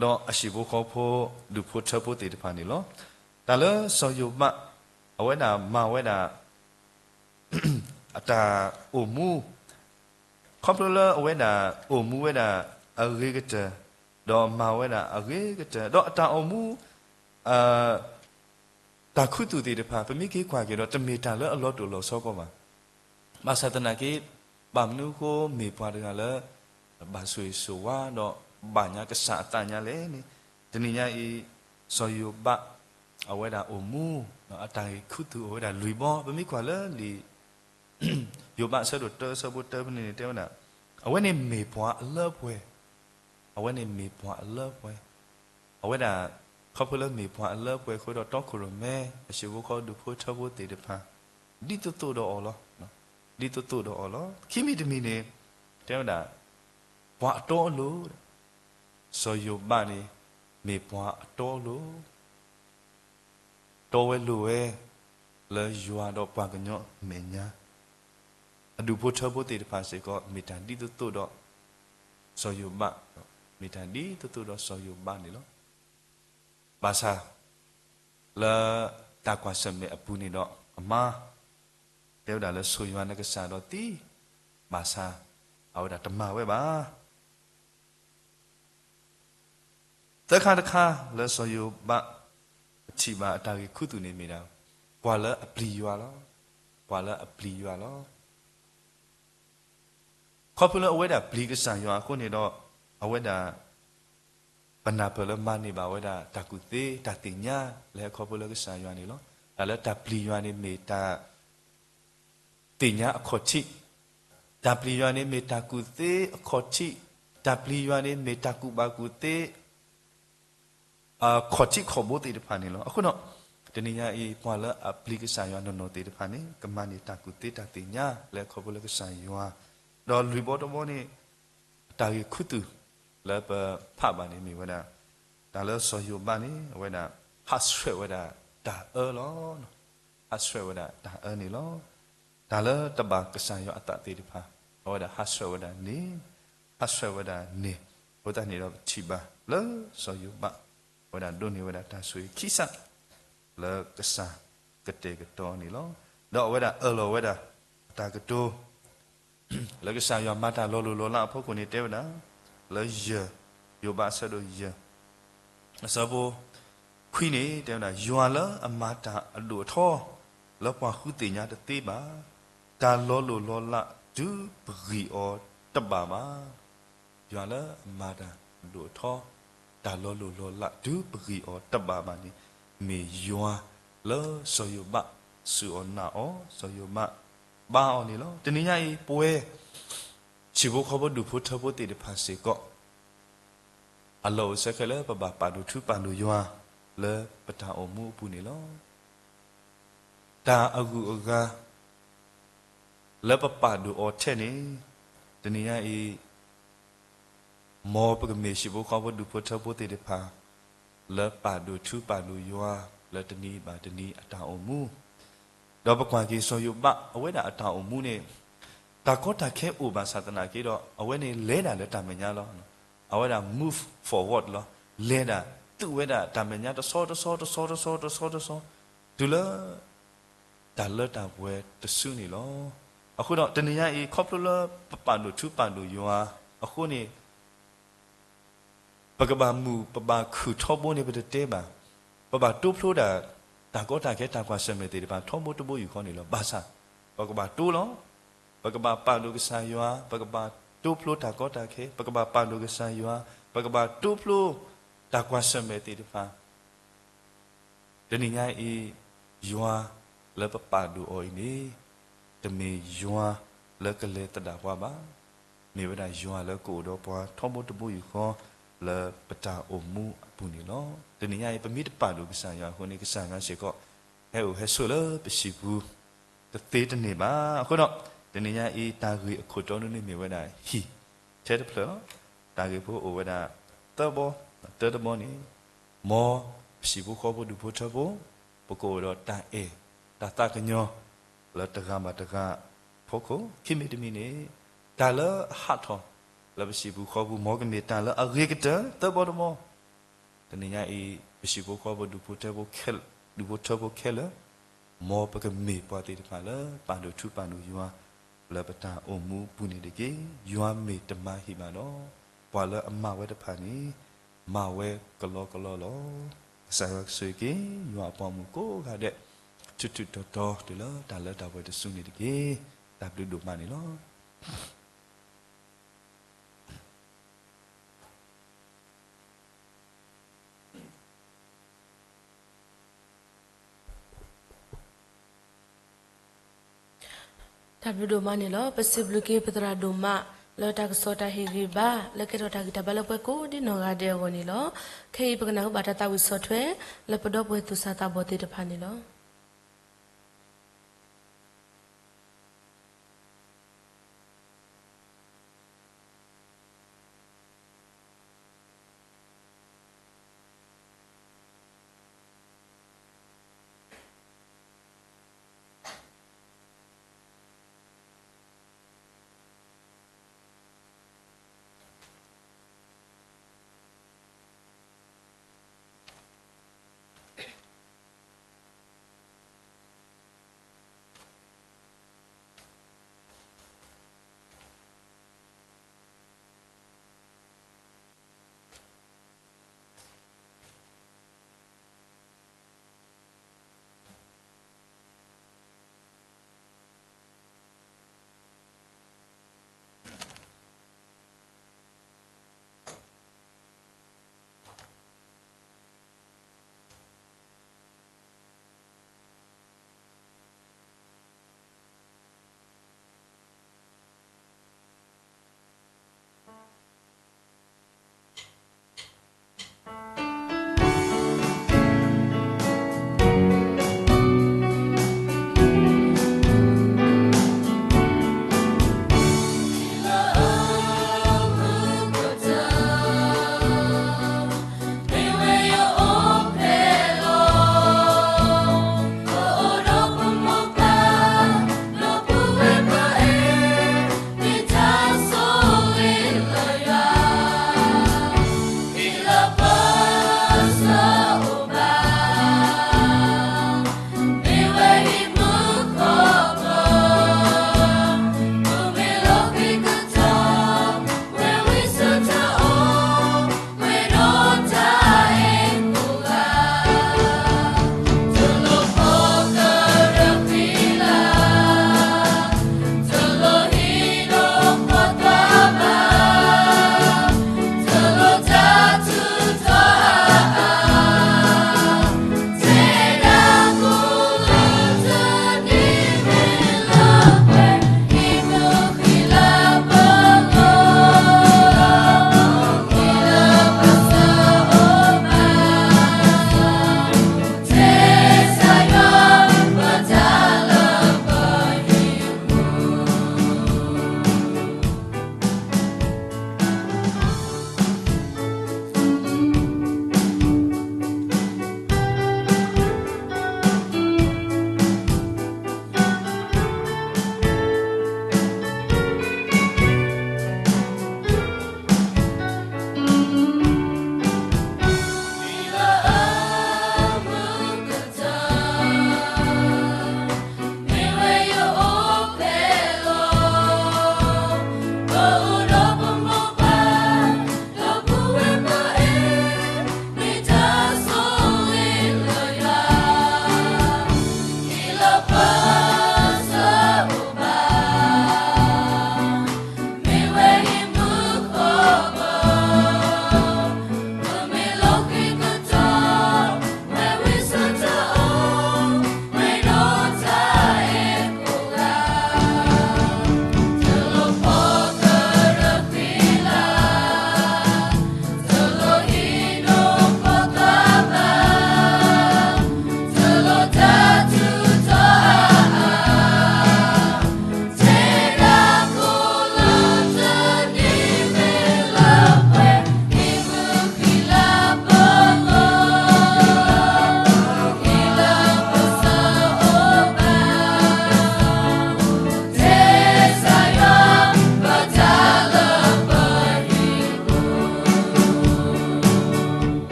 ဒီးအဟံၣ်ဖိဃီဖိ ဒူၣ်ဖိထၢဖိသ့ၣ်တဖၣ်န့ၣ်လီၤ. တၢ်လၢစီၤယိၤဘး အဝဲဒၣ်မၤဝဲဒၣ် အတၢ်အိၣ်မူ ခီဖျိလၢအဝဲဒၣ်အိၣ်မူဝဲဒၣ်အဂ့ၤကတၢၢ်, ဒီးမၤဝဲဒၣ်အဂ့ၤကတၢၢ်, ဒီးအတၢ်အိၣ်မူ တၢ်ခူသူၣ်သ့ၣ်တဖၣ် ပမ့ၢ်က့ၤကွၢ်က့ၤဒီး တမ့ၢ်တၢ်လၢအလီၤတိၢ်လီၤဆီကီးဘၣ်. ဘၣ်ဆၣ်သနာ်က့ ဘၣ်မနုၤအဃိမ့ၢ်ပှၤတဂၤလၢ ဘၣ်ဆိၣ်ဂ့ၤဆိၣ်ဝါ ဒီးဘၣ်ညါကစၢ်အသးညါလဲၣ်န့ၣ်, တနံၤညါအံၤ စီၤယိၤဘး အဝဲဒၣ်အိၣ်မူ အတၢ်ဂ့ၢ်ခူသူၣ်အိၣ်ဝဲဒၣ်လွံၢ်ဘီ, ပမ့ၢ်ကွၢ်လၢလံာ် ယိၤဘးအဆၢဒိၣ်တၢ အဆၢဖိတၢဖဲန့ၣ်န့ၣ် တဲဝဲဒၣ် အဝဲန့ၣ်မ့ၢ်ပှၤအလၢပှဲၤ, အဝဲန့ၣ်မ့ၢ်ပှၤအလၢပှဲၤ, အဝဲဒၣ် ခီဖျိလၢမ့ၢ်ပှၤအလၢပှဲၤအဃိဒီး တီခိၣ်ရိၣ်မဲ အဟံၣ်ဖိဃီဖိ ဒူၣ်ဖိထၢဖိသ့ၣ်တဖၣ် ဒ်သိးသိးဒီးအီၤလီၤ. ဒ်သိးသိးဒီးအီၤလီၤ. ခံမံၤတမံၤန့ၣ် တဲဝဲဒၣ် ပှၤအတီအလိၤ စီၤယိၤဘးန့ၣ် မ့ၢ်ပှၤအတီအလိၤ တီဝဲလိၤဝဲ လၢယွၤဒီးပှၤကညီအမဲာ်ညါ, အဒူၣ်ဖိထၢဖိသ့ၣ်တဖၣ်စ့ၢ်ကီး မ့ၢ်တၢ်ဒ်သိးသိးဒီး စီၤယိၤဘး, မ့ၢ်တၢ်ဒ်သိးသိးဒီးစီၤယိၤဘးန့ၣ်လီၤ. ဘၣ်ဆၣ် လၢတၢ်ကွၢ်ဆၢၣ်မဲာ်အပူၤန့ၣ်ဒီး အမါ တဲဝဲဒၣ်လၢ ဆိၣ်ယွၤနကစၢ်ဒီးသံ, ဘၣ်ဆၣ် အဝဲဒၣ်တမၤဝဲဘၣ်. သၢခါတခါလၢစီၤယိၤဘး ပထံၣ်ဘၣ်အတၢ်ဂ့ၢ်ခူသူၣ်န့ၣ်မ့ၢ်ဒၣ် ပှၤလၢအပျံၤယွၤလီၤ. ပှၤလၢအပျံၤယွၤလီၤ. ခီဖျိလၢအဝဲဒၣ်ပျံၤကစၢ်ယွၤအဃိန့ၣ်ဒီး အဝဲဒၣ် ပနၢ်ပၢၢ်လၢမၤန့ၢ်ဘၣ်ဝဲဒၣ်တၢ်ကူၣ်သ့တၢ်သ့ၣ်ညါလၢဟဲခီဖျိလၢကစၢ်ယွၤန့ၣ်လီၤ. တၢ်လၢတၢ်ပျံၤယွၤန့ၣ်မ့ၢ်တၢ် သ့ၣ်ညါအခီၣ်ထံး, တၢ်ပျံၤယွၤန့ၣ်မ့ၢ်တၢ်ကူၣ်သ့အခီၣ်ထံး, တၢ်ပျံၤယွၤန့ၣ်မ့ၢ်တၢ်ကူၣ်ဘၣ်ကူၣ်သ့ အခီၣ်ထံးခီၣ်ဘိသ့ၣ်တဖၣ်န့ၣ်လီၤ. အဃိဒီး တနံၤညါအံၤ ပှၤလၢအပျံၤကစၢ်ယွၤနီၢ်နီၢ်သ့ၣ်တဖၣ်န့ၣ် ကမၤန့ၢ်တၢ်ကူၣ်သ့တၢ်သ့ၣ်ညါလၢခီဖျိလၢကစၢ်ယွၤ, ဒီးလွံၢ်ဘီတဘီန့ၣ် တၢ်ဂ့ၢ်ခူသူၣ်လၢပဖးဘၣ်န့ၣ်မ့ၢ်ဝဲဒၣ် တၢ်လၢစီၤယိၤဘးန့ၣ် အဝဲဒၣ် ဟးဆှဲးဝဲဒၣ်တၢ်အၢလီၤ. ဟးဆှဲးဝဲဒၣ်တၢ်အၢန့ၣ်လီၤ. တၢ်လၢတဘၣ်ကစၢ်ယွၤအသးသ့ၣ်တဖၣ် အဝဲဒၣ်ဟးဆှဲးဝဲဒၣ်န့ၣ်, ဟးဆှဲးဝဲဒၣ်န့ၣ်, အဃိသတးန့ၣ်ဒီးပထံၣ်ဘၣ်လၢစီၤယိၤဘး အဝဲဒၣ်ဒိးန့ၢ်ဝဲဒၣ်တၢ်ဆိၣ်ဂ့ၤခံစး လၢကစၢ်ကတဲာ်ကတီၤန့ၣ်လီၤ. ဒီးအဝဲဒၣ်အၢၣ်လီၤဝဲဒၣ် အတၢ်ကတိၤ လၢကစၢ်ယွၤမၤတၢ်လီၤလိၢ်လီၤလးအဖီခိၣ်န့ၣ်တဲဝဲဒၣ် လၢယၢၢ်, ယိၤဘးအဆၢဒိၣ်ယၢၢ် အဆၢဖိခွံန့ၣ် တဲဝဲဒၣ် ယွၤလၢအမၤတၢ်အဒိၣ်အထီ လၢပှၤဃုသ့ၣ်ညါတသ့ဘၣ်, တၢ်လီၤလိၢ်လီၤလးတုၤပဂံၢ်အီၤတဘၣ်ဘၣ်. ယွၤလၢအမၤတၢ်အဒိၣ်အထီ တၢ်လီၤလိၢ်လီၤလးတုၤပဂံၢ်အီၤတဘၣ်ဘၣ်န့ၣ် မ့ၢ်ယွၤလၢစီၤယိၤဘးစူၢ်အီၤနာ်အီၤ စီၤယိၤဘးဘါအီၤန့ၣ်လီၤ. တနံၤညါအံၤ ပဝဲ ဟံၣ်ဖိဃီဖိဒူၣ်ဖိထၢဖိသ့ၣ်တဖၣ်စ့ၢ်ကီး အလီၢ်အိၣ်ဆၢခဲလၢာ် ပဘၣ်ပာ်ဒိၣ်ထူပာ်ဒိၣ်ယွၤ လၢပတၢ်အိၣ်မူအပူၤန့ၣ်လီၤ. တၢ်အဂုၤအဂၤ လၢပပာ်ဒိၣ်အီၤထဲန့ၣ် တနံၤညါအံၤ မ်ပကမ့ၢ်ဟံၣ်ဖိဃီဖိဒူၣ်ဖိထၢဖိသ့ၣ်တဖၣ် လၢပာ်ဒိၣ်ထူပာ်ဒိၣ်ယွၤ လၢတနံၤဘၣ်တနံၤအတၢ်အိၣ်မူ ဒီးပကွၢ်က့ၤစီၤယိၤဘး အဝဲဒၣ်အတၢ်အိၣ်မူန့ၣ် တၢ်ကီတၢ်ခဲအိၣ်ဘၣ်ဆၣ်သနာ်က့ဒီး အဝဲန့ၣ်လဲၤဒၣ်လၢတၢ်မဲာ်ညါလီၤ. အဝဲဒၣ် move forward လီၤ. လဲၤဒၣ် သုးဝဲဒၣ်တၢ်မဲာ်ညါတဆီတဆီတဆီတဆီတဆီတဆီ တုၤလၢ တၢ်လၢတၢ်ပှဲၤတစုန့ၣ်လီၤ. အဃိဒီးတနံၤညါအံၤ ခီဖျိလၢပပာ်ဒိၣ်ထူပာ်ဒိၣ်ယွၤအဃိန့ၣ် ပကဘၣ်မုာ်ပဘၣ်ခုၣ်ထီဘိန့ၣ် ပတတဲဘၣ်. ပဘၣ်တိဖျိဒၣ် တၢ်ကီတၢ်ခဲတၢ်ကွၢ်ဆၢၣ်မဲာ်သ့ၣ်တဖၣ် ထီဘိတဘိယူၢ်ဃီန့ၣ်လီၤ. ဘၣ်ဆၣ် ပကဘၣ်တိလီၤ. ပကဘၣ်ပာ်ဒိၣ်ကစၢ်ယွၤ, ပကဘၣ်တိဖျိတၢ်ကီတၢ်ခဲ, ပကဘၣ်ပာ်ဒိၣ်ကစၢ်ယွၤ, ပကဘၣ်တိဖျိတၢ်ကွၢ်ဆၢၣ်မဲာ်သ့ၣ်တဖၣ် တနံၤညါအံၤ ယွၤလၢပပာ်ဒိၣ်အီၤအံၤန့ၣ် တမ့ၢ်ယွၤလၢကလဲၤသဒၣ်ပှၤဘၣ်. မ့ၢ်ဝဲဒၣ်ယွၤလၢကအိၣ်ဒီးပှၤထီဘိတဘိယူၢ်ဃီ လၢပတၢ်အိၣ်မူအပူၤန့ၣ်လီၤ. တနံၤညါအံၤ ပမ့ၢ်တပာ်ဒိၣ်ကစၢ်ယွၤအဃိန့ၣ် ကစၢ်ယွၤစ့ၢ်ကီး ဟဲအိၣ်ဟဲဆိးလၢပဟံၣ်ပူၤ တသ့တန့ၢ်ဘၣ်. အဃိဒီး တနံၤညါအံၤ တၢ်ဂ့ၢ်အခိၣ်တီဒိန့ၣ်မ့ၢ်ဝဲဒၣ်ဟံၣ်ထဲတဖျၢၣ်လီၤ. တၢ်ဂ့ၢ်ဖိအိၣ်ဝဲဒၣ်သၢဘီ, တၢတဘီန့ၣ် မ်ပဟံၣ်ဖိဃီဖိဒူၣ်ဖိထၢဖိ ပကအိၣ်ဒီးတၢ်အဲၣ်တၢ်သးကညီၤ လၢတဂၤဘၣ်တဂၤအဖီခိၣ်, ခံမံၤတမံၤန့ၣ် တၢ်လၢအဟးထီၣ်လၢပဟံၣ်ပူၤဃီပူၤ မ်ကမ့ၢ်တၢ်လၢအဂ့ၤကတၢၢ် သၢဘီတဘီ တနံၤညါအံၤ ပဟံၣ်ဖိဃီဖိဒူၣ်ဖိထၢဖိခဲလၢာ်, ဒူၣ်ဖိထၢဖိခဲလၢာ်, မ်ပကမ့ၢ်ပှၤသ့ၣ်တဖၣ်လၢပာ်ဒိၣ်ထူပာ်ဒိၣ်ယွၤ လၢပတၢ်အိၣ်မူအပူၤန့ၣ်တက့ၢ်. ယွၤမ့ၢ်တမၤဟံၣ်ဘၣ်ဒီး ပှၤလၢအမၤဝဲတဖၣ်န့ၣ် မၤဝဲကလီကလီလီၤ. ကစၢ်ယွၤကဆိၣ်ဂ့ၤက့ၤ ယွၤအပှၤမုၣ်ကိးဂၤဒဲး ထူးထူးတီၤတီၤတုၤလၢတၢ်လၢတၢ်ပှဲၤတစုန့ၣ်တက့ၢ်. တၢ်ဘျုးဒိၣ်မးန့ၣ်လီၤ. တၢ်ဘျုးဒိၣ်မးန့ၣ်လီၤ. ပစံးဘျုးက့ၤပသရၣ်ဒိၣ်မး လၢတၢ်ကစီၣ်တၢ်ဟ့ၣ်ဂံၢ်ဘါ လၢကဲထီၣ်တၢ်ဂံၢ်တၢ်ဘါလၢပှၤကိးဒံနီၢ်ဂၤဒဲးအဂီၢ်န့ၣ်လီၤ. ခဲအံၤပကနၢ်ဟူဘၣ်တၢ်သးဝံၣ်ဆီၣ်ထွဲ လၢပဒီပုၢ်ဝဲၢ်သူၣ်စၢ်သးဘီၣ်သ့ၣ်တဖၣ်န့ၣ်လီၤ.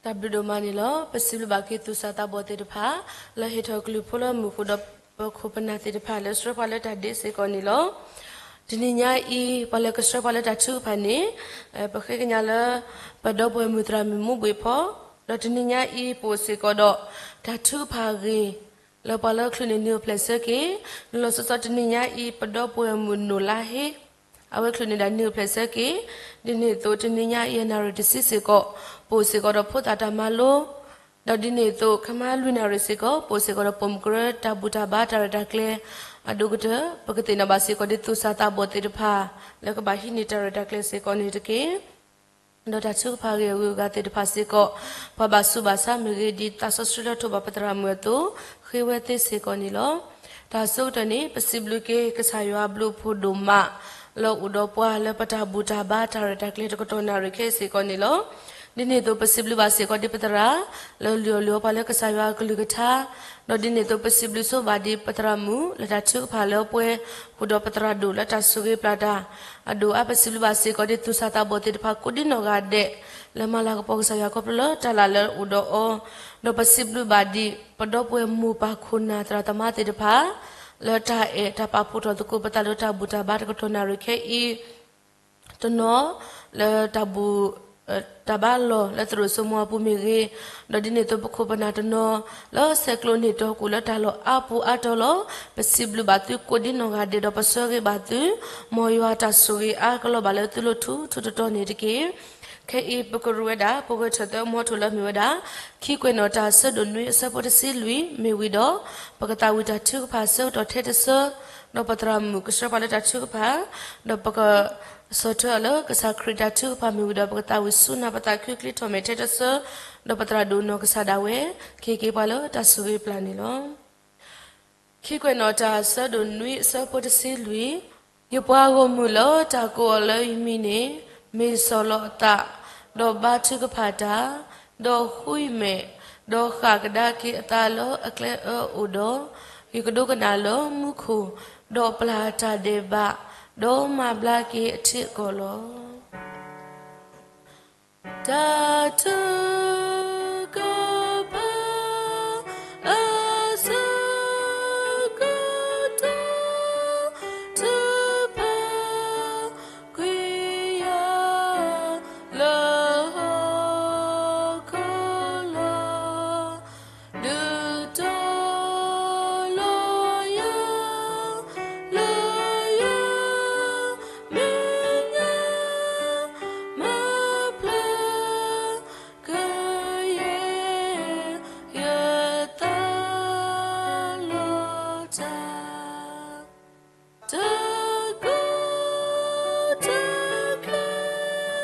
တၢ်ဘျုးဒိၣ်မးန့ၣ်လီၤ. ပစံးဘျုးဘၣ်က့ၤသူၣ်စၢ်သးဘီၣ်သ့ၣ်တဖၣ် လၢဟ့ၣ်ထီၣ်ကလုၢ်ဖိလၢမူခိၣ်ဒီးပခိၣ်ပနၢ်သ့ၣ်တဖၣ်လၢဆှၢပှၤလၢတၢ်ဒ့စ့ၢ်ကီးန့ၣ်လီၤ. တနံၤညါအံၤ ပှၤလၢကဆှၢပှၤလၢတၢ်ထုကဖၣ်န့ၣ် ပဃ့ကညးလၢ ပဒီပုၢ်ဝဲၢ်မုၣ်သရၣ်မုၣ်မူဘှံးဖီ, ဒီးတနံၤညါအံၤပအိၣ်စ့ၢ်ကီးဒီး တၢ်ထုကဖၣ်ဂ့ၢ် လၢပှၤလၢချုးန့ၣ်နံၤအိၣ်ဖျဲၣ်ဆၢက့ၤ, လီၤလီၤဆီဆီတနံၤညါအံၤ ပဒီပုၢ်ဝဲၢ်မုၣ်နိၣ်လါဟ့ အဝဲချုးန့ၣ်ဒၣ်နံၤအိၣ်ဖျဲၣ်ဆၢက့ၤ, ဒ်န့ၣ်အသိးတနံၤညါအံၤအနၣ်ရံၣ်တဆံစ့ၢ်ကီး ပအိၣ်စ့ၢ်ကီးဒီးဖိသၣ်တၢ်မၤလိ, ဒီးဒ်န့ၣ်အသိး ခမါလွံၢ်နၣ်ရံၣ်စ့ၢ်ကီး ပအိၣ်စ့ၢ်ကီးဒီးပိာ်မုၣ်ကရၢတၢ်ဘူၣ်တၢ်ဘါတၢ်ရဲၣ်တၢ်ကျဲၤအဒိၣ်ကတၢၢ်, ပကသ့ၣ်နီၣ်ဘၣ်စ့ၢ်ကီးဒ်သူၣ်စၢ်သးဘီၣ်သ့ၣ်တဖၣ် လၢကဘၣ်ဟံးန့ၢ်တၢ်ရဲၣ်တၢ်ကျဲၤစ့ၢ်ကီးန့ၣ်တက့ၢ်. ဒီးတၢ်ထုကဖၣ်ဂ့ၢ်အဂုၤအဂၤသ့ၣ်တဖၣ်စ့ၢ်ကီး ပှၤဘၣ်ဆူးဘၣ်ဆါမ့ၢ်ဂ့ၤ ဒ်သးစီဆှံလၢထိးဘၣ်ပသရၣ်မုၣ်အသိး ဃ့ဝဲသ့စ့ၢ်ကီးန့ၣ်လီၤ. တၢ်ဆၢကတီၢ်န့ၣ် ပစံးဘျုးက့ၤကစၢ်ယွၤအဘျုးအဖှိၣ်ဒိၣ်မး လၢအိၣ်ဒီးပှၤလၢပတၢ်ဘူၣ်တၢ်ဘါတၢ်ရဲၣ်တၢ်ကျဲၤတကတီၢ်နၣ်ရံၣ်ခဲအံၤစ့ၢ်ကီးန့ၣ်လီၤ. ဒ်န့ၣ်အသိး ပစံးဘျုးဘၣ်စ့ၢ်ကီးဒ်ပသရၣ် လၢလုၢ်အီၣ်လုၢ်အီပှၤလၢကစၢ်ယွၤအကလုၢ်ကထါ, ဒီးဒ်န့ၣ်အသိး ပစံးဘျုးဆိဘၣ်ဒ်ပသရၣ်မုၣ် လၢတၢ်ထုကဖၣ်လၢအပှဲၤ ဃုာ်ဒီးပသရၣ်ဒိၣ်လၢတၢ်ဆိၣ်ဂ့ၤပျၢ်တၢ် အဒိၣ်အါ ပစံးဘျုးဘၣ်စ့ၢ်ကီးဒ်သူၣ်စၢ်သးဘီၣ်သ့ၣ်တဖၣ်ကိးဒ်နီၢ်ဂၤဒဲး လၢမၤလၤကပီၤကစၢ်ယွၤခီဖျိလၢတၢ်လၢ်လၢအိၣ်ဒီးအီၤ, ဒီးပစံးဘျုးဘၣ်ဒ်ပဒီပုၢ်ဝဲၢ်မိၢ်ပၢ်ခိၣ်နၢ်သရၣ်သမါသ့ၣ်တဖၣ် လၢတၢ်အဲၣ်တၢ်ပာ်ဖှိၣ်ထီၣ်သကိးပသးလၢတၢ်ဘူၣ်တၢ်ဘါတကတီၢ်နၣ်ရံၣ်ခဲအံၤ တနီၤ လၢတၢ်ဘူၣ် တၢ်ဘါလီၢ်လၢသရိာ်စိမိၤအပူၤမ့ၢ်ဂ့ၤ, ဒီးဒ်န့ၣ်အသိးပခိၣ်ပနၢ်တနီၤ လၢဆဲးကျိးန့ၢ်တီၢ်ကွံာ်လၢတၢ်လီၢ်အါပူၤအါတီၤလီၤ. ပစံးဘျုးဘၣ်သုကိးဒ်နီၢ်ဂၤဒဲးဒီးပဆၢဂ့ၤဘၣ်သု မ်ယွၤတၢ်ဆိၣ်ဂ့ၤအါကလီၤဘၣ်လၢသုလိၤထူထူတီတီန့ၣ်တက့ၢ်. ခဲအံၤပကရူးဝဲဒၣ် ပဝဲၢ်ထၢၣ်သၢမီထိၣ်လၢမ့ၢ်ဝဲဒၣ် ခံကွဲးနီၣ်တၢ်ဆၢဒိၣ်နွံအဆၢဖိတဆံလွံၢ်မ့ၢ်ဝံၤဒီး ပကသးဝံၣ်တၢ်ထုကဖၣ်ဆၢကတီၢ်ထဲတဆၢ, ဒီးပသရၣ်မုၣ်ကဆှၢပှၤလၢတၢ်ထုကဖၣ်, ဒီးပက ဆီၣ်ထွဲအီၤလၢကစၢ်ခရံာ်တၢ်ထုကဖၣ်မ့ၢ်ဝံၤဒီး ပကသးဝံၣ်ဆူနၢ်ပသးခုချ့ထီၣ်မဲာ်ထဲတဆၢ, ဒီးပသရၣ်ဒိၣ်နီၢ်ကစၢ်ဒၣ်ဝဲ ကဟ့ၣ်က့ၤပှၤလၢတၢ်ဆိၣ်ဂ့ၤပျၢ်န့ၣ်လီၤ. ခံကွဲးနီၣ်တၢ်ဆၢဒိၣ်နွံအဆၢဖိတဆံလွံၢ်, ယပှၤဂီၢ်မုၢ်လၢတၢ်ကိးအီၤလၢယမံၤန့ၣ် မ့ၢ်ဆီၣ်လီၤအသး, ဒီးဘါထုကဖၣ်တၢ်, ဒီးဃုအံၤမဲာ်, ဒီးဃၣ်ကဒါက့ၤအသးလၢအကျဲအၢအအိၣ်ဒီး, ယကဒိကနၣ်လၢမူခိၣ်, ဒီးပျၢ်တၢ်ဒဲးဘး, ဒီးမၤဘျါက့ၤအထံအကီၢ်လီၤ. တၢ်ထုကဖၣ်အဆၢကတီၢ် ထုကဖၣ်ကွံာ်ယၤလၢဟီၣ်ခိၣ်လီၤ. ဒုးတီၤလီၤယၤ လၢယမဲာ်ညါ မၤဖျါ ကယဲၢ်ယသးလီၤတၢ် တၢ်ကိးတၢ်ကျဲၤ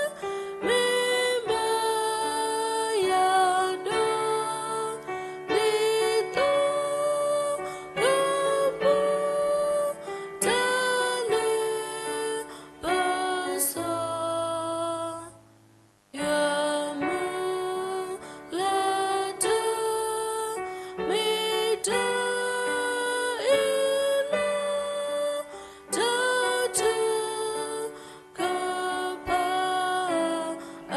မ့ၢ်ဘၣ်ယၤဒီး ဒ်သိးကပူၤ တၢ်လၢပစီ ယမုၢ်လၢ်တၢ် မ့ၢ်တၢ်အ့ၣ်လိာ် တၢ်ထုကဖၣ်အ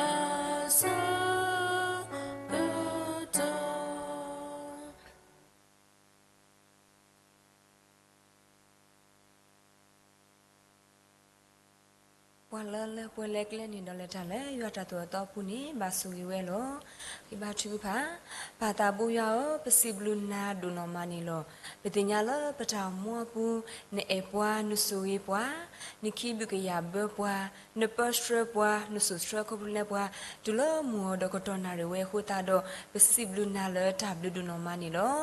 ဆၢကတီၢ် ပှၤလၢလၢပှဲၤလဲၤကျဲန့ၣ်ဒီးလဲၤတၢ်လၢယွၤတၢ်သိၣ်အသီအပူၤန့ၣ် ဘၣ်ဆိၣ်ဂ့ၤဝဲလီၤ. ဃ့ဘါထုကဖၣ်, ပၢ်သးဘိယွၤဧၢ, ပစံးဘျုးနၤဒိၣ်နီၢ်မးန့ၣ်လီၤ. ပသ့ၣ်ညါလၢပတၢ်အိၣ်မူအပူၤ နအဲၣ်ပှၤ, နဆိၣ်ဂ့ၤပှၤ, နခံဘုၣ်ကယာ်ဘၢပှၤ, နပၢဆှၢပှၤ, နစိာ်ဆှၢခီဖျိလၢပှၤ တုၤလၢမုၢ်ဂီၤဒီးကတီၢ်နၣ်ရံၣ်ဝဲအဃိသတးဒီး ပစံးဘျုးနၤလၢတၢ်ဘျုးဒိၣ်နီၢ်မးန့ၣ်လီၤ.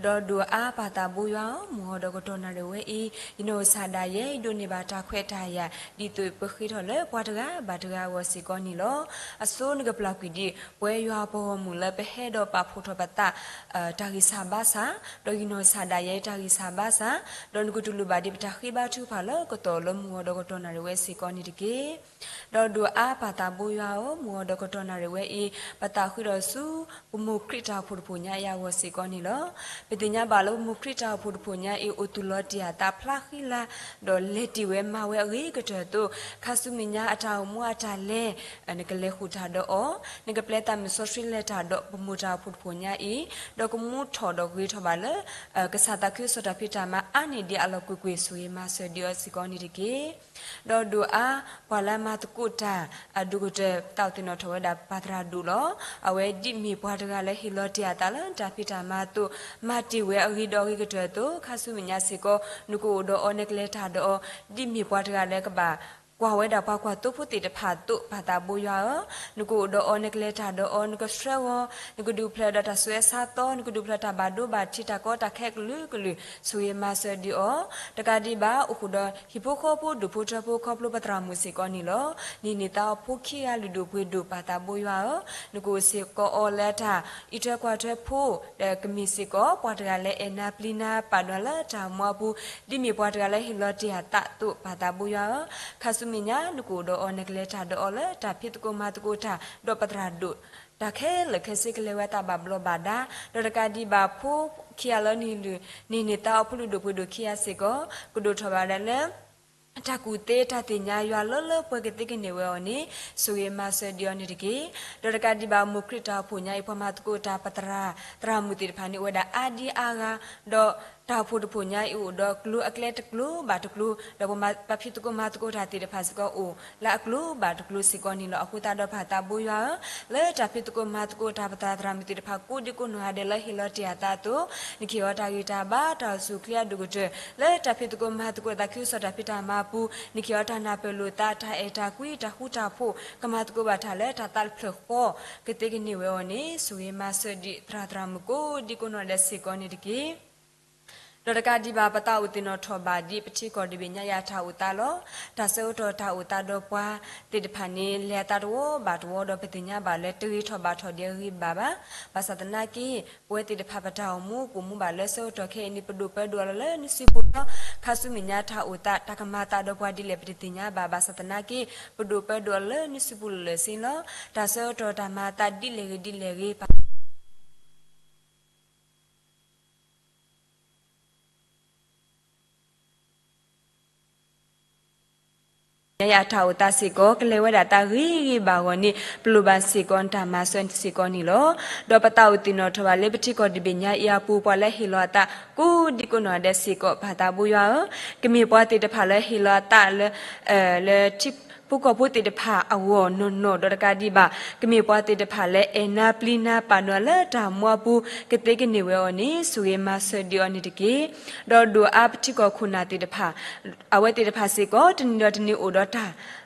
ဒီးဒိၣ်အါပၢ်သးဘိယွၤဧၢ, မုၢ်ဂီၤဒီးကတီၢ်နၣ်ရံၣ်ဝဲအံၤ ယနီၢ်ကစၢ်ဒၣ်ယဲ ယဒိးန့ၢ်ဘၣ်တၢ်ခွဲးတၢ်ယာ် ဒ်သိးပဃ့ထီၣ်လၢပှၤတဂၤဘၣ်တဂၤအဂီၢ်စ့ၢ်ကီးန့ၣ်လီၤ. အဆိနကပျၢ်ကွံာ်ဒံး ပဝဲယွၤပှၤဂီၢ်မုၢ်လၢပဟဲဒီးပာ်ဖှိၣ်ထီၣ်ပသး တၢ်ဂံၢ်စၢ်ဘါစၢ်, ဒီးယနီၢ်ကစၢ်ဒၣ်ယဲတၢ်ဂံၢ်စၢ်ဘါစၢ်, ဒီးနကတူၢ်လိာ်ဘၣ်ဒံးပတၢ်ဃ့ဘါထုကဖၣ်လၢကတီၢ်လၢမုၢ်ဂီၤဒီးကတီၢ်နၣ်ရံၣ်ဝဲစ့ၢ်ကီးန့ၣ်တက့ၢ်. ဒီးဒိၣ်အါပၢ်သးဘိယွၤဧၢ, မုၢ်ဂီၤဒီးကတီၢ်နၣ်ရံၣ်ဝဲအံၤ ပသးဃုာ်ဒီးဆူ ပမိၢ်ခရံာ်တၢ်အိၣ်ဖှိၣ်တဖှိၣ်ညါအံၤအဂီၢ်စ့ၢ်ကီးန့ၣ်လီၤ. ပသ့ၣ်ညါဘၣ်လၢပမိၢ်ခရံာ်တၢ်အိၣ်ဖှိၣ်တဖှိၣ်ညါအံၤ အိၣ်သူၣ်လီၤတ့ၢ်အသးဖျါဃံလၤ, ဒီးလဲၤတ့ၢ်ဝဲမၤဝဲအဂ့ၤကတၢၢ်အသိး ခါဆူမဲာ်ညါအတၢ်အိၣ်မူအတၢ်လဲၤ, နကလဲၤဃုာ်တၢ်ဒီးအီၤ, နကပျဲသးမုၢ်စီဆှံလဲၤတၢ်ဒီးပမိၢ်တၢ်အိၣ်ဖှိၣ်တဖှိၣ်ညါအံၤ, ဒီးကမူထီၣ်ဒီးဂ့ၤထီၣ်ဘၣ်လၢ ကစၢ်သးခုကစီၣ်တၢ်ဖံးတၢ်မၤအါန့ၢ်ဒံးအလီၢ်ကွ့ၢ်ကွ့ၢ် ဆိၣ်ဂ့ၤမၤစၢၤဒံးအီၤစ့ၢ်ကီးန့ၣ်တက့ၢ်. ဒီးဒိၣ်အါ ပှၤလၢအမၤသကိးတၢ်အဒိၣ်ကတၢၢ် ပသးအိၣ်သ့ၣ်နီၣ်ထီၣ်ဝဲဒၣ်ပၢ်သရၣ်ဒိၣ်လီၤ. အဝဲဒ်မ့ၢ်ပှၤတဂၤလၢဟ့ၣ်လီၤတ့ၢ်အသးလၢတၢ်ဖံးတၢ်မၤအသိး, မၤတ့ၢ်ဝဲအဂ့ၤဒီးအဂ့ၤကတၢၢ်အသိး, ခါဆူမဲာ်ညါစ့ၢ်ကီး နကအိၣ်ဒီးအီၤ နကလဲၤတၢ်ဒီးအီၤ, ဒ်မ့ၢ်ပှၤတဂၤလၢကဘၣ်ကွၢ်ဝဲဒၣ်ပှၤကွၢ်သိဖိသ့ၣ်တဖၣ်အသိး ပၢ်သးဘိယွၤဧၢ, နကအိၣ်ဒီးအီၤ နကလဲၤတၢ်ဒီးအီၤ, နကဆှၢဂီၤ, နကဒုးဖျၢၣ်ဒီးတၢ်ဆူးအဆါသီ, နကဒုးဖျၢၣ်တၢ်ဘၣ်ဒိဘၣ်ထံး တၢ်ကီတၢ်ခဲကလုာ်ကလုာ် ဆိၣ်ဂ့ၤမၤစၢၤဒံးအီၤ, တကးဒံးဘၣ် အိၣ်ဃုာ်ဒီးဟံၣ်ဖိဃီဖိ ဒူၣ်ဖိထၢဖိ ခီဖျိပသရၣ်မုၣ်စ့ၢ်ကီးန့ၣ်လီၤ. နဟံးန့ၢ်သါအီၤဖိခံဂၤလုၢ်ဒိၣ်ပှ့ၤဒိၣ် ပၢ်သးဘိယွၤဧၢ, နကအိၣ်စ့ၢ်ကီးအီၤလၢအတၢ်အံးထွဲကွၢ်ထွဲဖိ, ဒီးကမ့ၢ်စ့ၢ်ကီးပှၤတဂၤလၢအဲၣ်နၤပျံၤနၤပာ်ဒိၣ်နၤလၢတၢ်အိၣ်မူအပူၤ, ဒ်မ့ၢ်ပှၤတဂၤလၢဟ့ၣ်လီၤတ့ၢ်အသးအသိး ပၢ်သးဘိယွၤဧၢ, ခါဆူမဲာ်ညါ နကအိၣ်ဒီးအီၤ နကလဲၤတၢ်ဒီးအီၤလၢတၢ်ဖံးသကိးမၤသကိးတၢ် ဒီးပသရၣ်ဒိၣ် တၢ်ခဲလၢာ်ခဲဆ့ကလဲၤဝဲသးဘၣ်ဘျီးဘၣ်ဒါ, ဒီးတကးဒံးဘၣ်ဖိခံဂၤလၢနဟံးလုၢ် နဟံးန့ၢ်သါအီၤဖိလုၢ်ဒိၣ်ပှ့ၤဒိၣ်ခံဂၤစ့ၢ်ကီး ကဒိၣ်ထီၣ်ဘၣ်ဒၣ်လၢ တၢ်ကူၣ်သ့တၢ်သ့ၣ်ညါယွၤလၢလၢပှဲၤပှဲၤကသ့ကန့ၢ်ဝဲအီၤန့ၣ် ဆိၣ်ဂ့ၤမၤစၢၤဒံးအီၤန့ၣ်တက့ၢ်. ဒီးတကးဒံးဘၣ်မိၢ်ခရံာ်တၢ်အိၣ်ဖှိၣ်ညါအံၤ ပှၤမၤသကိးတၢ်ပသရၣ် သရၣ်မုၣ်သ့ၣ်တဖၣ်န့ၣ် အိၣ်ဝဲဒၣ်အါဒံအါဂၤ, ဒီးတၢ်အိၣ်ဖှိၣ်တဖှိၣ်ညါအံၤအိၣ်ဒီးကျိၤအကျဲတကျိၤဘၣ်တကျိၤ, ဒီးပှၤမၤပာ်ဖံးသကိးမၤသကိးတၢ်သ့ၣ်တဖၣ်စ့ၢ်ကီးအိၣ်လၢအကျိၤဘၣ်တကျိၤစ့ၢ်ကီးန့ၣ်လီၤ. အဃိသတးဒီးပၢ်သးဘိယွၤဧၢ, လၢတၢ်ဖံးသကိးမၤသကိးတၢ်ပသရၣ်သရၣ်မုၣ်သ့ၣ်တဖၣ်ကိးဒံကိးနီၢ်ဂၤဒဲးလၢဟ့ၣ်လီၤတ့ၢ်အသးအသိး, နကဟ့ၣ်အီၤတၢ်ဂံၢ်တၢ်ဘါ တၢ်အိၣ်ဆူၣ်အိၣ်ချ့အဒိၣ်ကတၢၢ် လၢတၢ်ဖံးသကိးမၤသကိးသးခုကစီၣ်တၢ်ဖံးတၢ်မၤအပူၤ, နကဟ့ၣ်အီၤတၢ်နၢ်ပၢၢ်လိာ်သး တၢ်အဲၣ်တၢ်ကွံ တၢ်ဃူတၢ်ဖိး ကမၤသကိးဘၣ်တၢ်လၢတၢ်သးတဖျၢၣ်ဃီ ကသ့ကန့ၢ်ဝဲအီၤန့ၣ် ဆိၣ်ဂ့ၤမၤစၢၤဒံးသရၣ်သရၣ်မုၣ်ကိးဒံကိးနီၢ်ဒဲးစ့ၢ်ကီးန့ၣ်တက့ၢ်. ဒီးတကးဒံးဘၣ် ပသးအိၣ်သ့ၣ်နီၣ်ထီၣ်ဘၣ်ဒ်ပထံကီၢ်တဘ့ၣ်ညါအံၤအတၢ်အိၣ်သးလီၤ. တၢ်ဆၢကတီၢ်တၢ်အိၣ်သးဒီးပှၤသ့ၣ်တဖၣ်န့ၣ် လဲၤအသးတဝီဘၣ်တဝီဒီး ပသ့ၣ်ညါဘၣ်လၢတဂ့ၤထီၣ်ဘၣ်ထီၣ်ဒံးအဂ့ၤဘၣ်ဘၣ်. ဘၣ်ဆၣ်သနာ်က့ ပဝဲသ့ၣ်တဖၣ်ပတၢ်အိၣ်မူပိာ်မူဘၣ်လၢဆၢကတီၢ်ခဲအံၤန့ၣ် ပဒိၣ်ပၢဒိၣ်အီၤလၢနစုပူၤလီၤ. ခါဆူမဲာ်ညါတၢ်အိၣ်သး တၢ်ကမၤသးဒီးပှၤဒ်လဲၣ်ပတသ့ၣ်ညါဘၣ်. ဘၣ်ဆၣ်သနာ်က့ ပဒိၣ်ပၢဒိၣ်အီၤလၢနစုပူၤလၢာ်လၢာ်ဆ့လီၤ. တၢ်ဆၢကတီၢ်တၢ်မၤအသးဒ်လဲၣ်ဂ့ၤဒ်လဲၣ်ဂ့ၤ ပ ညါယၤတၢ်အိၣ်သးစ့ၢ်ကီး ကလဲၤဝဲဒၣ်သးဂ့ၤဂ့ၤဘၣ်အဂီၢ်န့ၣ် ပလိၣ်ဘၣ်စ့ၢ်ကီးနတၢ်မၤစၢၤစ့ၢ်ကီးန့ၣ်လီၤ. ဒီးပသးအိၣ်သ့ၣ်နီၣ်ထီၣ်ဘၣ်လၢပထံကီၢ်တဘ့ၣ်ညါအံၤအပူၤ ပှၤလၢဟ့ၣ်လီၤအသးကိးဒံကိးနီၢ်ဒဲးစ့ၢ်ကီး ပၢ်သးဘိယွၤဧၢ, ကမ့ၢ်ပှၤသ့ၣ်တဖၣ်လၢဟ့ၣ်လီၤအသးလၢ လၢထံဖိကီၢ်ဖိသ့ၣ်တဖၣ်အဂီၢ်နီၢ်နီၢ် ဒီးတကးဒံးဘၣ် ကမ့ၢ်ပှၤသ့ၣ်တဖၣ်လၢအဲၣ်နၤပျံၤနၤပာ်နုာ်လၢတၢ်မူအပူၤ ကသ့ကန့ၢ်ဝဲအီၤန့ၣ် ဆိၣ်ဂ့ၤမၤစၢၤဒံးအီၤန့ၣ်တက့ၢ်. ဒီးဒိၣ်အါပထံကီၢ်ခိၣ်နၢ်သ့ၣ်တဖၣ် အဝဲသ့ၣ်တဖၣ်စ့ၢ်ကီး တနံၤဒီးတနံၤအိၣ်ဒီးတၢ် တၢ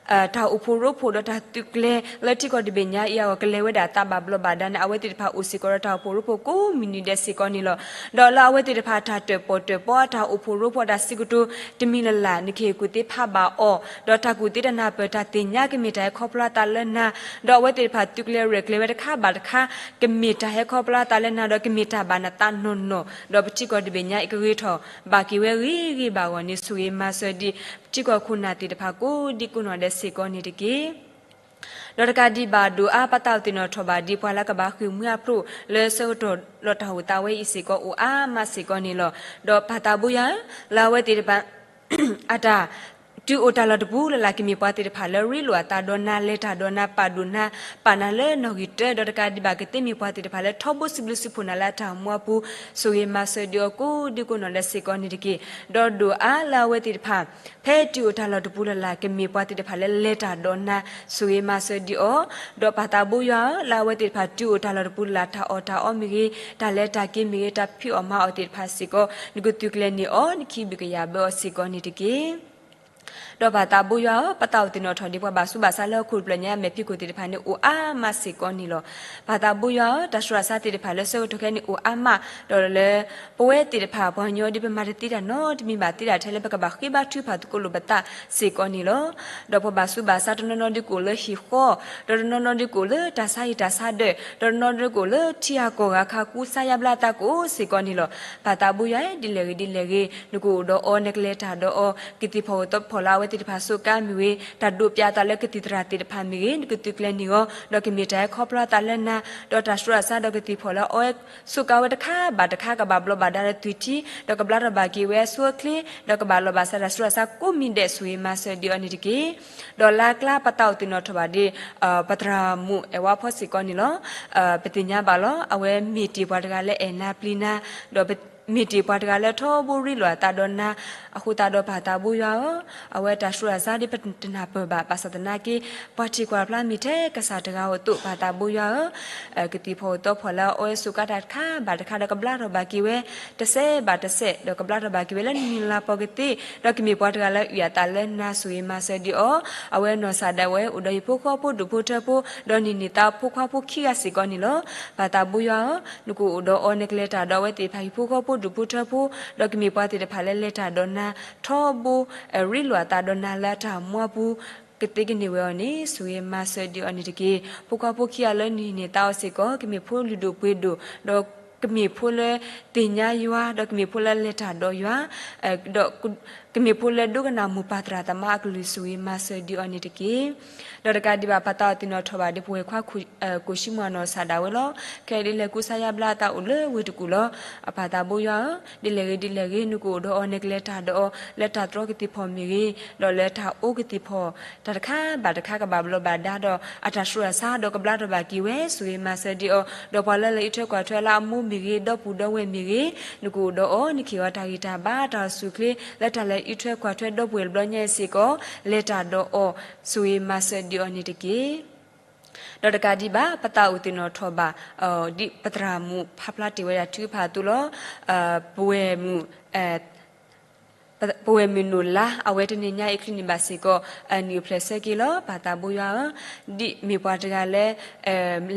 ်အိၣ်ဖှိၣ်ရိဖှိၣ်ဒီးတၢ်သုးကျဲၤလၢထံကီၢ်တဘ့ၣ်ညါအံၤအဂီၢ် ကလဲၤဝဲဒၣ်သးဘၣ်ဘျီးဘၣ်ဒါန့ၣ် အဝဲသ့ၣ်တဖၣ်အိၣ်စ့ၢ်ကီးဒီးတၢ်အိၣ်ဖှိၣ်ရိဖှိၣ်ကိးမုၢ်နံၤဒဲးစ့ၢ်ကီးန့ၣ်လီၤ. ဒီးလၢအဝဲသ့ၣ်တဖၣ်တၢ်တၢၣ်ပီၣ်တၢၣ်ပီအတၢ်အိၣ်ဖှိၣ်ရိဖှိၣ်တၢ်စံးကတိၤ တမံၤလၢ်လၢ် နကဟ့ၣ်ကူၣ်သ့ဖးဘၣ်အီၤ, ဒီးတၢ်ကူၣ်သ့တၢ်နၢ်ပၢၢ်တၢ်သ့ၣ်ညါ ကမ့ၢ်တၢ်ဟဲခီဖျိအသးလၢနၤ, ဒီးအဝဲသ့ၣ်တဖၣ်သုးကျဲၤရဲၣ်ကျဲၤဝဲတခါဘၣ်တခါ ကမ့ၢ်တၢ်ဟဲခီဖျိအသးလၢနၤဒီး ကမ့ၢ်တၢ်ဘၣ်နသးနီၢ်နီၢ်, ဒီးပထံကီၢ်တဘ့ၣ်ညါအံၤကဂ့ၤထီၣ်ဘၣ်က့ၤဝဲဂ့ၤဂ့ၤဘၣ်အဂီၢ်န့ၣ် ဆိၣ်ဂ့ၤမၤစၢၤဒံး ပထံကီၢ်ခိၣ်နၢ်သ့ၣ်တဖၣ်ကိးဒံကိးနီၢ်ဒဲးစ့ၢ်ကီးန့ၣ်တက့ၢ်. ဒီးတကးဒံးဘၣ်ဒိၣ်အါ ပသးအိၣ်သ့ၣ်နီၣ်ထီၣ်ဘၣ်ဒ်ပှၤလၢကဘၣ်ဃ့ၢ်မှံဟးဖျိးလၢဆၢကတီၢ်ဒီးတၢ်အိၣ်သးဝဲအံၤစ့ၢ်ကီးအိၣ်အါမးစ့ၢ်ကီးန့ၣ်လီၤ. ဒီးပၢ်သးဘိယွၤဧၢ, လၢအဝဲသ့ၣ်တဖၣ် အတၢ် တုၤအိၣ်တၢ်လီၢ်တပူၤလၢ်လၢ် ကမ့ၢ်ပှၤသ့ၣ်တဖၣ်လၢရ့လိာ်အသးဒီးနၤ လဲၤတၢ်ဒီးနၤ ပာ်ဒိၣ်နၤ ပာ်နၤလၢနီၣ်ဂံၢ်တၢ ဒီးတကးဒံးဘၣ် ကသ့မ့ၢ်ပှၤသ့ၣ်တဖၣ်လၢထီဘိစံးဘျုးစံးဖှိၣ်နၤလၢအတၢ်အိၣ်မူအပူၤ ဆိၣ်ဂ့ၤမၤစၢၤဒံးအီၤကိးဒံကိးနီၢ်ဒဲးစ့ၢ်ကီးန့ၣ်တက့ၢ်. ဒီးဒိၣ်အါလၢအဝဲသ့ၣ်တဖၣ် ဖဲတုၤအိၣ်တၢ်လီၢ်တပူၤလၢ်လၢ် ကမ့ၢ်ပှၤသ့ၣ်တဖၣ်လၢလဲၤတၢ်ဒီးနၤ ဆိၣ်ဂ့ၤမၤစၢၤဒံးအီၤ, ဒီးပၢ်သးဘိယွၤဧၢ, လၢအဝဲသ့ၣ်တဖၣ်တုၤအိၣ်တၢ်လီၢ်တပူၤလၢ်လၢ် တၢ်အီၣ်တၢ်အီမ့ၢ်ဂ့ၤ, တၢ်လဲၤတၢ်က့ၤမ့ၢ်ဂ့ၤ, တၢ်ဖံးအီၣ်မၤအီၣ်သ့ၣ်တဖၣ်စ့ၢ်ကီး နကသုးကျဲၤန့ၢ်အီၤ နခံဘျုးကယၤဘၢအီၤစ့ၢ်ကီးန့ၣ်တက့ၢ်. ဒီးပၢ်သးဘိယွၤဧၢ, ပသးအိၣ်သ့ၣ်နီၣ်ထီၣ်ဒံးပှၤဘၣ်ဆူးဘၣ်ဆါလၢဟီၣ်ခိၣ်တဖျၢၣ်ညါ မဲာ်ဖံးခိၣ်သ့ၣ်တဖၣ်န့ၣ် အိၣ်အါမးစ့ၢ်ကီးန့ၣ်လီၤ. ပၢ်သးဘိယွၤဧၢ, တၢ်ဆူးတၢ်ဆါသ့ၣ်တဖၣ်လၢဆၢကတီၢ်ခဲအံၤန့ၣ် အိၣ်အါမး, ဒီးလၢ ပဝဲသ့ၣ်တဖၣ်ပှၤကညီဒ်ပမၤတသ့တၢ်နီတမံၤဘၣ်သ့ဒၣ်ထဲလၢပကဘၣ်ဃ့ဘါထုကဖၣ်သကိးလိာ်ပသးစ့ၢ်ကီးန့ၣ်လီၤ. ဒီးပှၤဘၣ်ဆူးဘၣ်ဆါတနီၤနီၤဒုးကအိၣ်လၢဟံၣ်ဃီ, ဒီးတနီၤနီၤဒုးကအိၣ်လၢတၢ်ဆါဟံၣ်တၢ်ဆါဒၢး, ဒီးတနီၤဒုးကအိၣ်လၢထံဂၤကီၢ်ဂၤခါ ကူစါယါဘျါသးကအိၣ်စ့ၢ်ကီးန့ၣ်လီၤ. ပၢ်သးဘိယွၤဧၢ, ဒ်လဲၣ်ဂ့ၤဒ်လဲၣ်ဂ့ၤ နကအိၣ်ဒီးအီၤ နကလဲၤတၢ်ဒီးအီၤ ကသ့ၣ်ဖီၣ်ဂီၤသီဖီၣ် ဒီးလၢအဝဲသ့ၣ်တဖၣ်စူးကါမ့ၢ်ဂ့ၤ, တၢ်ဒိးပၠးအသးလၢကသံၣ်သရၣ်သ့ၣ်တဖၣ်မ့ၢ်ဂ့ၤ, နကသုးကျဲၤန့ၢ်အီၤ, ဒီးကမ့ၢ်တၢ်ဟဲခီဖျိအသးလၢနၤ, ဒီးတၢ်ဆူးတၢ်ဆါဒီးကသံၣ်ဖီၣ်လၢအဝဲ စူးကါဝဲတခါဘၣ်တခါ ကဘၣ်ဘျီးဘၣ်ဒါဒီးသွံၣ်ထံ, ဒီးကဘျါထီၣ်ဘၣ်က့ၤဝဲအဆိအချ့, ဒီးကဘၣ်လီၤဘၣ်စးတၢ်ဆူးတၢ်ဆါကိးမံၤဒဲး ဆိၣ်ဂ့ၤမၤစၢၤဒံးအီၤန့ၣ်တက့ၢ်. ဒီးလၢအကျါပသးအိၣ်သ့ၣ်နီၣ်ထီၣ်ဘၣ်ဒ် ပသရၣ်မုၣ်အဲၣ်ဝါဖီစ့ၢ်ကီးန့ၣ်လီၤ. ပသ့ၣ်ညါဘၣ်လီၤ. အဝဲမ့ၢ်တ့ၢ်ပှၤတဂၤလၢအဲၣ်နၤပျံၤနၤ, ဒီးမ့ၢ်တ့ၢ်ပှၤတဂၤလၢထီဘိရ့လိာ်အသးဒီးနၤ, အဃိသတးဒီးပၢ်သးဘိယွၤဧၢ, အဝဲတၢ်ဆူးတၢ်ဆါဒ်ပတနၢ်ပၢၢ်ဘၣ် ဘၣ်ဆၣ်သနာ်က့ ပှၤထံၣ်ကွၢ်ဖျါမ့ၢ်ထဲကစၢ်တဂၤဧိၤအသိး ပၢ်သးဘိယွၤဧၢ, ကသံၣ်ဖီၣ်အိၣ်သီဖီၣ်လၢအဝဲစူးကါတၢ်တခါဘၣ်တခါ ဒီးကဘျါထီၣ်ဘၣ်က့ၤဝဲ တစဲးဘၣ်တစဲး, ဒီးကဘျါထီၣ်ဘၣ်က့ၤဝဲလၢနမံၤလၤပီၤကသ့, ဒီးကမ့ၢ်ပှၤတဂၤလၢအုၣ်အသးလၢနၤ ဆိၣ်ဂ့ၤမၤစၢၤဒံးအီၤ, အဝဲနီၢ်စၢ်ဒၣ်ဝဲအိၣ်ဒီးဟံၣ်ဖိဃီဖိဒူၣ်ဖိထၢဖိ, ဒီးန့ၢ်န့ၢ်သးဖိခွါဖိခံဂၤစ့ၢ်ကီးန့ၣ်လီၤ. ပၢ်သးဘိယွၤဧၢ, နကအိၣ်ဒီးအီၤ နကလဲၤတၢ်ဒီးအဝဲသ့ၣ်တဖၣ်ဟံၣ်ဖိဃီဖိဒူၣ်ဖိထၢဖိ, ဒီးကမ့ၢ်ပှၤသ့ၣ်တဖၣ်လၢလဲၤတၢ်ဒီးနၤ ထီဘိ ရ့လိာ်အသးဒီးနၤလၢအတၢ်မူအပူၤ ကသ့ကန့ၢ်ဝဲအီၤန့ၣ် ဆိၣ်ဂ့ၤမၤစၢၤဒံးအီၤန့ၣ်တက့ၢ်. ဖိခွါဖိခံဂၤလၢနဟံးန့ၢ်သးအီၤစ့ၢ်ကီး ကမ့ၢ်ဖိလုၢ်ဒိၣ်ပှ့ၤဒိၣ်, ဒီးကမ့ၢ်ဖိလၢသ့ၣ်ညါယွၤ, ဒီးကမ့ၢ်ဖိလၢလဲၤတၢ်ဒီးယွၤ, ဒီးကမ့ၢ်ဖိလၢဒိကနၣ်မိၢ်ပၢ်သရၣ်သမါအကလုၢ် ဆိၣ်ဂ့ၤမၤစၢၤဒံးအီၤန့ၣ်တက့ၢ်. ဒီးတကးဒံးဘၣ် ပၢ်သးအိၣ်သ့ၣ်နီၣ်ထီၣ်ဘၣ်ဒ်ပဝဲၢ်ခွါ ကိၣ်ၡံမွၣ်နီၢ်စၢ်ဒၣ်ဝဲလီၤ. ခဲအံၤဒ်လဲၣ်ကူစါယါဘျါအသးအိၣ်လၢဝ့ၢ်တကူၣ်လီၤ. အပၢ်သးဘိယွၤဧၢ, ဒ်လဲၣ်ဂ့ၤဒ်လဲၣ်ဂ့ၤ နကအိၣ်ဒီးအီၤ နကလဲၤတၢ်ဒီးအီၤ လၢတၢ်တြီကသံၣ်ဖီၣ်မ့ၢ်ဂ့ၤ, ဒီးလၢတၢ်အိၣ်ကသံၣ်ဖီၣ် တၢ်တခါဘၣ်တခါကဘၣ်ဘျီးဘၣ်ဒါဒီး အတၢ်ဆူးတၢ်ဆါဒီးကဘျါထီၣ်ဘၣ်က့ၤဝဲ ဆိၣ်ဂ့ၤမၤစၢၤဒံးအီၤ, ဒီးပှၤလၢလဲၤအံးထွဲကွၢ်ထွဲလၢအမိၢ်မ့ၢ်ဂ့ၤ, ဒီပုၢ်ဒီဝဲၢ်မ့ၢ်ဂ့ၤ, နကအိၣ်ဒီးအီၤ နကဟ့ၣ်အီၤတၢ်ဂံၢ်တၢ်ဘါ တၢ်အိၣ်ဆူၣ်အိၣ်ချ့ လၢတၢ်လဲၤအံးထွဲကွၢ်ထွဲဒီပုၢ်ဝဲၢ်တဘျီညါအံၤစ့ၢ်ကီး လဲၤတၢ်ဒီးအီၤ ဆိၣ်ဂ့ၤမၤစၢၤဒံးအီၤန့ၣ်တက့ၢ်. ဒီးတကးဒံးဘၣ် ပသးအိၣ်သ့ၣ်နီၣ်ထီၣ်ဘၣ် ဒ်ပသရၣ်မုၣ်ဖးဖျါတ့ၢ်ဝဲဒၣ်ထုကဖၣ်အသိးလီၤ. ပဝဲၢ်မုၣ် ပဝဲၢ်မုၣ်နိၣ်လါ အဝဲတနံၤညါအံၤ ချုးန့ၢ်ဘၣ်စ့ၢ်ကီး နံၣ်အိၣ်ဖျဲၣ်ဆၢက့ၤလီၤ. ပၢ်သးဘိယွၤဧၢ, ဒ်မ့ၢ်ပှၤတဂၤလၢ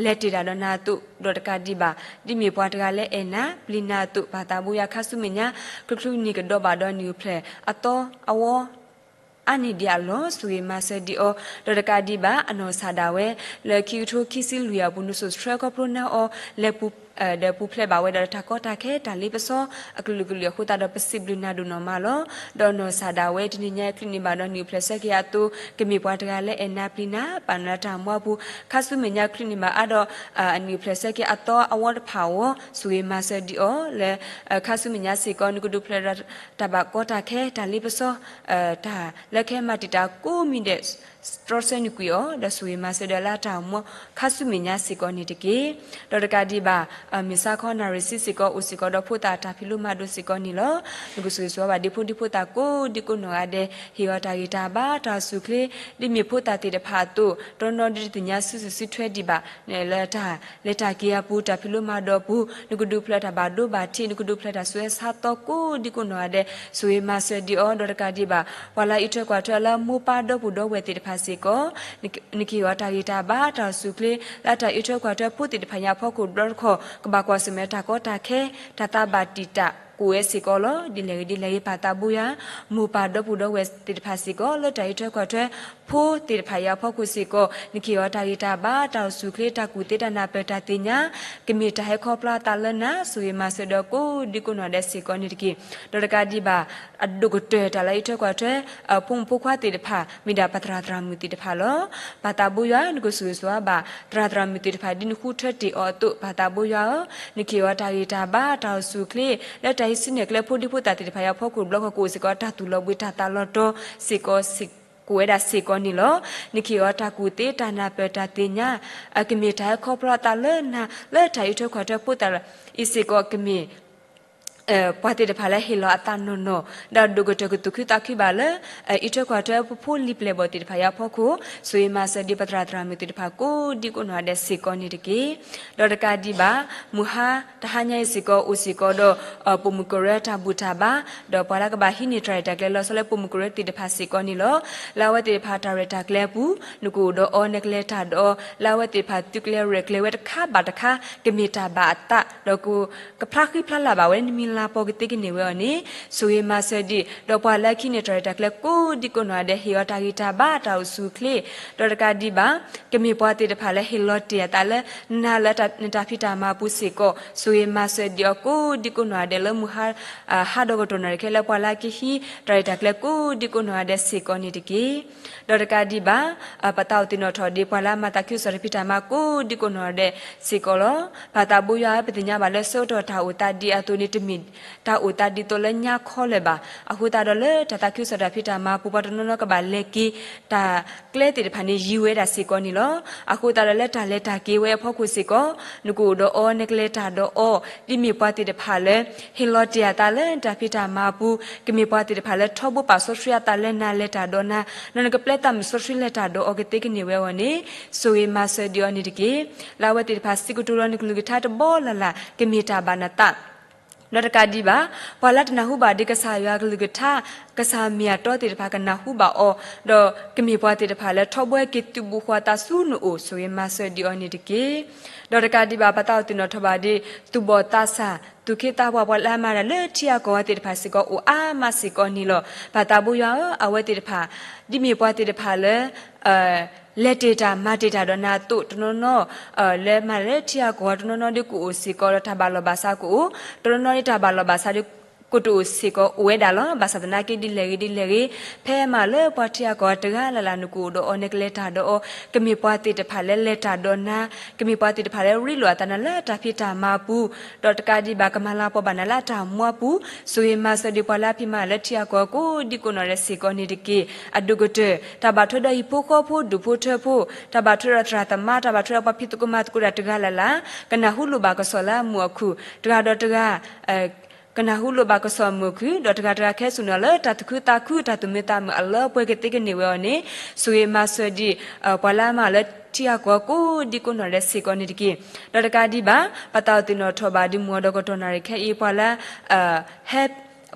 လဲၤတ့ၢ်တၢ်ဒီးနၤအသိး, ဒီးတကးဒံးဘၣ် ဒ်မ့ၢ်ပှၤတဂၤလၢအဲၣ်နၤပျံၤနၤအသိး, ပၢ်သးဘိယွၤ ခါဆူမဲာ်ညါ ချုးချုးန့ၣ်ကဒီးဘၣ်ဒီးနံၣ်အိၣ်ဖျဲၣ်အသီအဝီ အါန့ၢ်ဒံးအလီၢ် ဆိၣ်ဂ့ၤမၤစၢၤဒံးအီၤ, ဒီးတကးဒံးဘၣ် အနီၢ်စၢ်ဒၣ်ဝဲ လၢခံကထိခံဆံလွံၢ်အပူၤ နစိၣ်ဆှၢခီဖျိနၤအီၤ လဲၤပူၤ ဒီးပူၤဖျဲးဘၣ်ဝဲဒီးတၢ်ကီတၢ်ခဲ တၢ်လ့ပစီ အကလုာ်ကလုာ်အဃိသတးဒီး ပစံးဘျုးနၤဒိၣ်နီၢ်မးလီၤ. ဒီးနီၢ်စၢ်ဒၣ်ဝဲ တနံၤညါအံၤ ချုးန့ၢ်ဘၣ်ဒီးနံၣ်အိၣ်ဖျဲၣ်ဆၢက့ၤအသိး ကမ့ၢ်ပှၤတဂၤလၢအဲၣ်နၤပျံၤနၤ ပာ်နၤလၢတၢ်မူအပူၤ ခါဆူမဲာ်ညါ ချုးန့ၢ်ဘၣ်အါဒီး အနံၣ်အိၣ်ဖျဲၣ်ဆၢက့ၤအသီအဝီတဖၣ်အဂီၢ် ဆိၣ်ဂ့ၤမၤစၢၤဒံးအီၤလၢ ခါဆူမဲာ်ညါစ့ၢ်ကီး နကဒုးဖျဲးဒီးတၢ်ဘၣ်ကီတၢ်ခဲ တၢ်လ့ပစီ တၢ်လၢခဲမၤတံာ်တာ်ကိးမံၤဒဲး တြီဆၢန့ၢ်ကွံာ်အီၤ ဒီးဆိၣ်ဂ့ၤမၤစၢၤဒီးလၢတၢ်အိၣ်မူ ခါဆူမဲာ်ညါစ့ၢ်ကီးန့ၣ်တက့ၢ်. ဒီးတကးဒံးဘၣ် မုၢ်ဆါခီနၣ်ရံၣ်ဆံစ့ၢ်ကီး အိၣ်စ့ၢ်ကီးဒီးဖိသၣ်တၢ်ဖံးလိမၤဒိးစ့ၢ်ကီးန့ၣ်လီၤ. နကဆိၣ်ဂ့ၤဆိၣ်ဝါဘၣ်ဒ့ဖိဒံဖိသၣ်ကိးဒံကိးနီၢ်ဂၤဒဲး ဟ့ၣ်အီၤတၢ်ဂံၢ်တၢ်ဘါ တၢ်အိၣ်ဆူၣ်အိၣ်ချ့ ဒ်မ့ၢ်ဖိသၣ်သ့ၣ်တဖၣ်အသိး တနီၤဒုးတသ့ၣ်ညါစုဆူၣ်စုထွဲဒံးဘၣ် လၢတၢ်လဲၤတၢ်က့ၤအပူၤ တၢ်ဖံးလိမၤဒိးအပူၤ နကဒုးဖျဲးတၢ်ဘၣ်ဒိဘၣ်ထံး နကဒုးဖျဲးတၢ်ဆူးတၢ်ဆါသီကိးဒံကိးနီၢ်ဂၤဒဲး ဆိၣ်ဂ့ၤမၤစၢၤဒံးအီၤ ဒီးတကးဒံးဘၣ် ပှၤလၢအံးထွဲကွၢ်ထွဲလၢမိၢ်ပၢ်ဒီပုၢ်ဒီဝဲၢ်သ့ၣ်တဖၣ်စ့ၢ်ကီး နကဟ့ၣ်အီၤတၢ်ဂံၢ်တၢ်ဘါ တၢ်အိၣ်ဆူၣ်အိၣ်ချ့ လၢတၢ်အံးထွဲကွၢ်ထွဲဖိသ့ၣ်တဖၣ်ညါအဖီခိၣ်တဘျီတခီၣ် ကဘၣ်ကွၢ်ဆၢၣ်မဲာ်တၢ်ကီတၢ်ခဲ တၢ်သးဘၣ်တံာ်တာ်ကိးဝဲစ့ၢ်ကီးလီၤ. ဒ်လဲၣ်ဂ့ၤဒ်လဲၣ်ဂ့ၤ ပၢ်သးဘိယွၤ မိၢ်ပၢ်ဒီပုၢ်ဒီဝဲၢ်သ့ၣ်တဖၣ်စ့ၢ်ကီး လၢတၢ်အံးထွဲကွၢ်ထွဲ ဖိသ့ၣ်တဖၣ်ညါအဖီခိၣ်စ့ၢ်ကီး နကဟ့ၣ်အီၤတၢ်ဂံၢ်တၢ်ဘါ တၢ်အိၣ်ဆူၣ်အိၣ်ချ့ တၢ်ကူၣ်သ့တၢ်နၢ်ပၢၢ်တၢ်သ့ၣ်ညါ ကမ့ၢ်တၢ်ဟဲခီဖျိအသးလၢနၤ ဆိၣ်ဂ့ၤမၤစၢၤဒီးကိးဒံကိးနီၢ်ဂၤဒဲးစ့ၢ်ကီးန့ၣ်တက့ၢ်. ဒီးတကးဒံးဘၣ် အဒိၣ်ကတၢၢ်တၢ်လၢအံးထွဲကွၢ်ထွဲ ဖိမုၣ်ဖိခွါသ့ၣ်တဖၣ် မ့ၢ်ဒၣ်ပသရၣ်သရၣ်မုၣ်သ့ၣ်တဖၣ်လီၤ. ပၢ်သးဘိယွၤ နကဆိၣ်ဂ့ၤဆိၣ်ဝါဘၣ် သရၣ်သရၣ်မုၣ်သ့ၣ်တဖၣ် ဒ်နဃုထၢတ့ၢ်အီၤအသိး ပၢ်သးဘိယွၤဧၢ, နကဟ့ၣ်အီၤတၢ်ဂံၢ်တၢ်ဘါ တၢ်အိၣ်ဆူၣ်အိၣ်ချ့ လၢတၢ်ဟံးစုနဲၣ်ကျဲဖိဒံဖိသၣ်သ့ၣ်တဖၣ်ညါအဖီခိၣ်တဘျီခီၣ် ကအိၣ်စ့ၢ်ကီး တၢ်သူၣ်လီၤဘှံးတၢ်သးလီၤတီၤစ့ၢ်ကီး ကိးဝဲဒၣ်စ့ၢ်ကီးန့ၣ်လီၤ. နကဟ့ၣ်အီၤတၢ်ကူၣ်သ့တၢ်နၢ်ပၢၢ်တၢ်သ့ၣ်ညါ ကမ့ၢ်တၢ်ဟဲခီဖျိအသးလၢနၤ လၢတၢ်အံးထွဲကွၢ်ထွဲဖိသၣ်အံၤစ့ၢ်ကီး ကမ့ၢ် ပှၤသ့ၣ်တဖၣ်လၢဟ့ၣ်လီၤအသးနီၢ်နီၢ် ဒီးဒိၣ်ကတၢၢ်ကသူၣ်ခုသးခုဘၣ်လၢ အံးထွဲကွၢ်ထွဲဖိလံၤပျဲၢ်ဘီၣ်သ့ၣ်တဖၣ်ညါအဖီခိၣ် ဆိၣ်ဂ့ၤမၤစၢၤဒံးပသရၣ်သရၣ်မုၣ်သ့ၣ်တဖၣ် ကိးဒံကိးနီၢ်ဂၤဒဲးစ့ၢ်ကီးန့ၣ်တက့ၢ်. ဒီးတကးဒံးဘၣ် မုၢ်ဟါတဟါညါအံၤစ့ၢ်ကီး အိၣ်စ့ၢ်ကီးဒီး ပိာ်မုၣ်ကရၢတၢ်ဘူၣ်တၢ်ဘါ ဒီးပှၤလၢကဘၣ်ဟံးန့ၢ်တၢ်ရဲၣ်တၢ်ကျဲၤလီၤဆီလၢပိာ်မုၣ်ကရၢသ့ၣ်တဖၣ်စ့ၢ်ကီးန့ၣ်လီၤ. လၢအဝဲသ့ၣ်တဖၣ်တၢ်ရဲၣ်တၢ်ကျဲၤအပူၤ နကအိၣ်ဒီးအီၤ နကလဲၤတၢ်ဒီးအီၤ လၢအဝဲသ့ၣ်တဖၣ်သုးကျဲၤရဲၣ်ကျဲၤဝဲတခါဘၣ်တခါ ကမ့ၢ်တၢ်ဘၣ်အသး ဒီးက ကဖျါဃံဖျါလၤဘၣ်ဝဲနမံၤ လါပီကသ့ကန့ၢ်ဝဲအီၤန့ၣ် ဆိၣ်ဂ့ၤမၤစၢၤဒံး ဒီးပှၤလၢခံန့ၣ် တၢ်ရဲၣ်တၢ်ကျဲၤကိးဒံကိးနီၢ်ဂၤဒဲး ဟ့ၣ်အီၤတၢ်ဂံၢ်တၢ်ဘါတၢ်အိၣ်ဆူၣ်အိၣ်ချ့, ဒီးတကးဒံးဘၣ် ကမ့ၢ်ပှၤသ့ၣ်တဖၣ်လၢဟ့ၣ်လီၤတ့ၢ်အသးလၢနၤလၢနတၢ်ဖံးတၢ်မၤပူၤစ့ၢ်ကီး ဆိၣ်ဂ့ၤမၤစၢၤဒံးအီၤကိးဒံကိးနီၢ်ဂၤဒဲး လၢမုၢ်ဟါ ဟါဒီကတီၢ်နၣ်ရံၣ်ခဲလၢာ် ပှၤလၢကဟံး တၢ်ရဲၣ်တၢ်ကျဲၤကိးဒံကိးနီၢ်ဂၤဒဲးစ့ၢ်ကီးန့ၣ်တက့ၢ်. ဒီးတကးဒံးဘၣ် ပသးအိၣ်သ့ၣ်နီၣ်ထီၣ်ဒံး ပှၤလၢအမၤသးခုကစီၣ်တၢ်ဖံးတၢ်မၤကိးဒံကိးနီၢ်ဂၤဒဲးစ့ၢ်ကီးလီၤ. ပၢ်သးဘိယွၤဧၢ, ပသ့ၣ်ညါဘၣ်လၢ ဆၢကတီၢ်တၢ်အိၣ်သးဒ်အသိးန့ၣ် တမ့ၢ်တၢ်အိၣ်သးဒ်သိးလၢညါခီလၢၤဘၣ်. အဃိသတးဒီးလၢတၢ်သးခုကစီၣ်တၢ်ဖံးတၢ်မၤပူၤ ပှၤတနီၤနီၤကဘၣ်လဲၤက့ၤ တၢ်ကျဲသ့ၣ်တဖၣ်န့ၣ် ယံၤဝဲဒၣ်စ့ၢ်ကီးန့ၣ်လီၤ. အဃိသတးဒီးလၢတၢ်လဲၤတၢ်က့ၤဝဲအဖီခိၣ်စ့ၢ်ကီး နကအိၣ်ဒီးအီၤ နကလဲၤတၢ်ဒီးအီၤ ဒ်မ့ၢ်ပှၤသ့ၣ်တဖၣ်လၢ ဟ့ၣ်လီၤတ့ၢ်အသးလၢနတၢ်ဖံးတၢ်မၤပူၤ, ကမ့ၢ်ပှၤသ့ၣ်တဖၣ်လၢထီဘိပာ်စီဆှံအသးလၢနၤလဲၤတၢ်ဒီးနၤ, ဒီးနကပျဲသးမုၢ်စီဆှံလဲၤတၢ်ဒီးအီၤကသ့ကန့ၢ်ဝဲအဂီၢ်န့ၣ် ဆိၣ်ဂ့ၤမၤစၢၤဒံးအီၤန့ၣ်တက့ၢ်. လၢအဝဲသ့ၣ်တဖၣ်စံးကတိၤလီၤနကလုၢ်ကထါတဘီလၢ်လၢ် ကမ့ၢ်တၢ်ဘၣ်နသး ဒီးတကးဒံးဘၣ် ပှၤလၢတနၢ်ဟူဘၣ်ဒံးကစၢ်ယွၤကလုၢ်ကထါ ကစၢ်မ့ၢ်အတီသ့ၣ်တဖၣ်ကနၢ်ဟူဘၣ်အီၤ, ဒီးကမ့ၢ်ပှၤသ့ၣ်တဖၣ်လၢထီဘိက့ၤသုးဘူးဃီၤသးဆူနအိၣ် ဆိၣ်ဂ့ၤမၤစၢၤဒံးအီၤန့ၣ်တက့ၢ်. ဒီးတကးဒံးဘၣ် ပသးအိၣ်သ့ၣ်နီၣ်ထီၣ်ဘၣ်ဒံး သူၣ်ဘီၣ်သးစၢ် သူၣ်က့သးပှၢ် ပှၤလၢအမၤတၢ်လၢထံအကီၢ်ဝဲသ့ၣ်တဖၣ်စ့ၢ်ကီး အိၣ်အါမးစ့ၢ်ကီးန့ၣ်လီၤ. ပၢ်သးဘိယွၤဧၢ, အဝဲသ့ၣ်တဖၣ် ဒ်မ့ၢ်ပှၤသ့ၣ်တဖၣ်လၢ လဲၤတ့ၢ်တၢ်မၤတ့ၢ်တၢ်ဒီးနၤအသိး တနီၤနီၤ လၢမၤတၢ်လၢထံအကီၢ် တနီၤနီၤဒ်ကအိၣ်စ့ၢ်ကီးဒီးတၢ်ဘၣ်လီၢ်ဘၣ်စးကအိၣ်, တနီၤနီၤဒ်တၢ်ဘၣ်လီၢ်ဘၣ်စးဒ်ကတအိၣ်စ့ၢ်ကီးအိၣ်ဝဲဒၣ်လီၤ. ဘၣ်ဆၣ်သနာ်က့ဒ်လဲၣ်ဂ့ၤဒ်လဲၣ်ဂ့ၤ ဖဲမၤလၢပှၤထံအကီၢ်တဂၤလၢ်လၢ် နကအိၣ်ဒီးအီၤ နကလဲၤတၢ်ဒီးအီၤ ကမ့ၢ်ပှၤသ့ၣ်တဖၣ်လၢလဲၤတၢ်ဒီးနၤ, ကမ့ၢ်ပှၤသ့ၣ်တဖၣ်လၢရ့လိာ်အသးနၤလၢတၢ်ဖံးတၢ်မၤပူၤ, ဒီးတကးဒံးဘၣ် ကမၤလၤကပီၤဘၣ်နၤလၢအတၢ်မူအပူၤ, ဆိၣ်ဂ့ၤမၤစၢၤဒံးပှၤလၢအဖံးမၤလၢထံအကီၢ်ကိးဒံကိးနီၢ်ဒဲးစ့ၢ်ကီးန့ၣ်တက့ၢ်. အဒိၣ်ကတၢၢ် တၢ်ဘၣ်ထွဲဒီးဟံၣ်ဖိဃီဖိ ဒူၣ်ဖိထၢဖိ, တၢ်ဘၣ်ထွဲဒီးသရၣ်သမါ, တၢ်ဘၣ်ထွဲဒီးပှၤဖံးသကိးမၤသကိးတၢ်တဂၤလၢ်လၢ်, ကနၢ်ဟူလိၣ်ဘၣ်ကစီၣ်လၢအမုာ်အခုၣ်, တဂၤဒီးတဂၤ ကနၢ်ဟူလိၣ်ဘၣ်ကစီၣ်အမုာ်အခုၣ်, ဒီးတဂၤတဂၤခဲစိာ်နီၤလၢတၢ်သူၣ်ခုသးခု တၢ်သူၣ်မံသးမုာ်အလၢပှဲၤကသ့ကန့ၢ်ဝဲအီၤန့ၣ် ဆိၣ်ဂ့ၤမၤစၢၤဒံး ပှၤလၢအမၤလၢထံအကီၢ်ကိးဒံကိးနီၢ်ဒဲးစ့ၢ်ကီးန့ၣ်တက့ၢ်. ဒီးတကးဒံးဘၣ် ပသးအိၣ်သ့ၣ်နီၣ်ထီၣ်ဘၣ်ဒံးမုၢ်အီၤဒီးကတီၢ်နၣ်ရံၣ်ခဲအံၤ ပှၤလၢ ဟဲ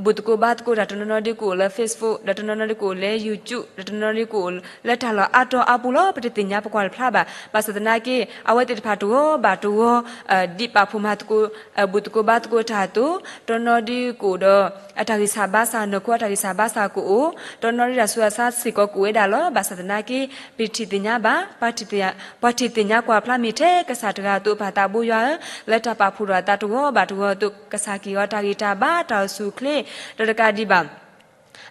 ဘူၣ်သကိးဘါသကိးတၢ်တနီၤနီၤဒ်ကအိၣ်လၢ Facebook ဒီးတနီၤနီၤဒ်ကအိၣ်လၢ YouTube ဒီးတနီၤနီၤဒ်ကအိၣ်လၢတၢ်လီၢ်အါတီၤအါပူၤလီၤ. ပတသ့ၣ်ညါပကွၢ်တဖျါဘၣ်. ဘၣ်ဆၣ်သနာ်က့ အဝဲသ့ၣ်တဖၣ်တဂီၤဘၣ်တဂီၤ ဒ်ပာ်ဖှိၣ်မၤသကိး ဘူၣ်သကိးဘါသကိးတၢ်အသိး, တနီၤနီၤဒ်ကအိၣ်ဒီး အတၢ်ဂံၢ်စၢ်ဘါစၢ် နီၢ်ခိအတၢ်ဂံၢ်စၢ်ဘါစၢ်ကအိၣ်, တနီၤနီၤဒ်တၢ်ဆူးတၢ်ဆါစ့ၢ်ကီးကအိၣ်ဝဲဒၣ်လီၤ. ဘၣ်ဆၣ်သနာ်က့ ပထံၣ်သ့ၣ်ညါဘၣ် ပှၤထံၣ်သ့ၣ်ညါကွၢ်ဖျါမ့ၢ်ထဲကစၢ်တဂၤအသိး ပၢ်သးဘိယွၤဧၢ, လၢတၢ်ပာ်ဖှိၣ်ထီၣ်အသးတဂီၤဘၣ်တဂီၤအသိး ကစၢ်ကဟ့ၣ်အီၤတၢ်ဂံၢ်တၢ်ဘါတၢ်အိၣ်ဆူၣ်အိၣ်ချ့, ဒီးတကးဒံးဘၣ်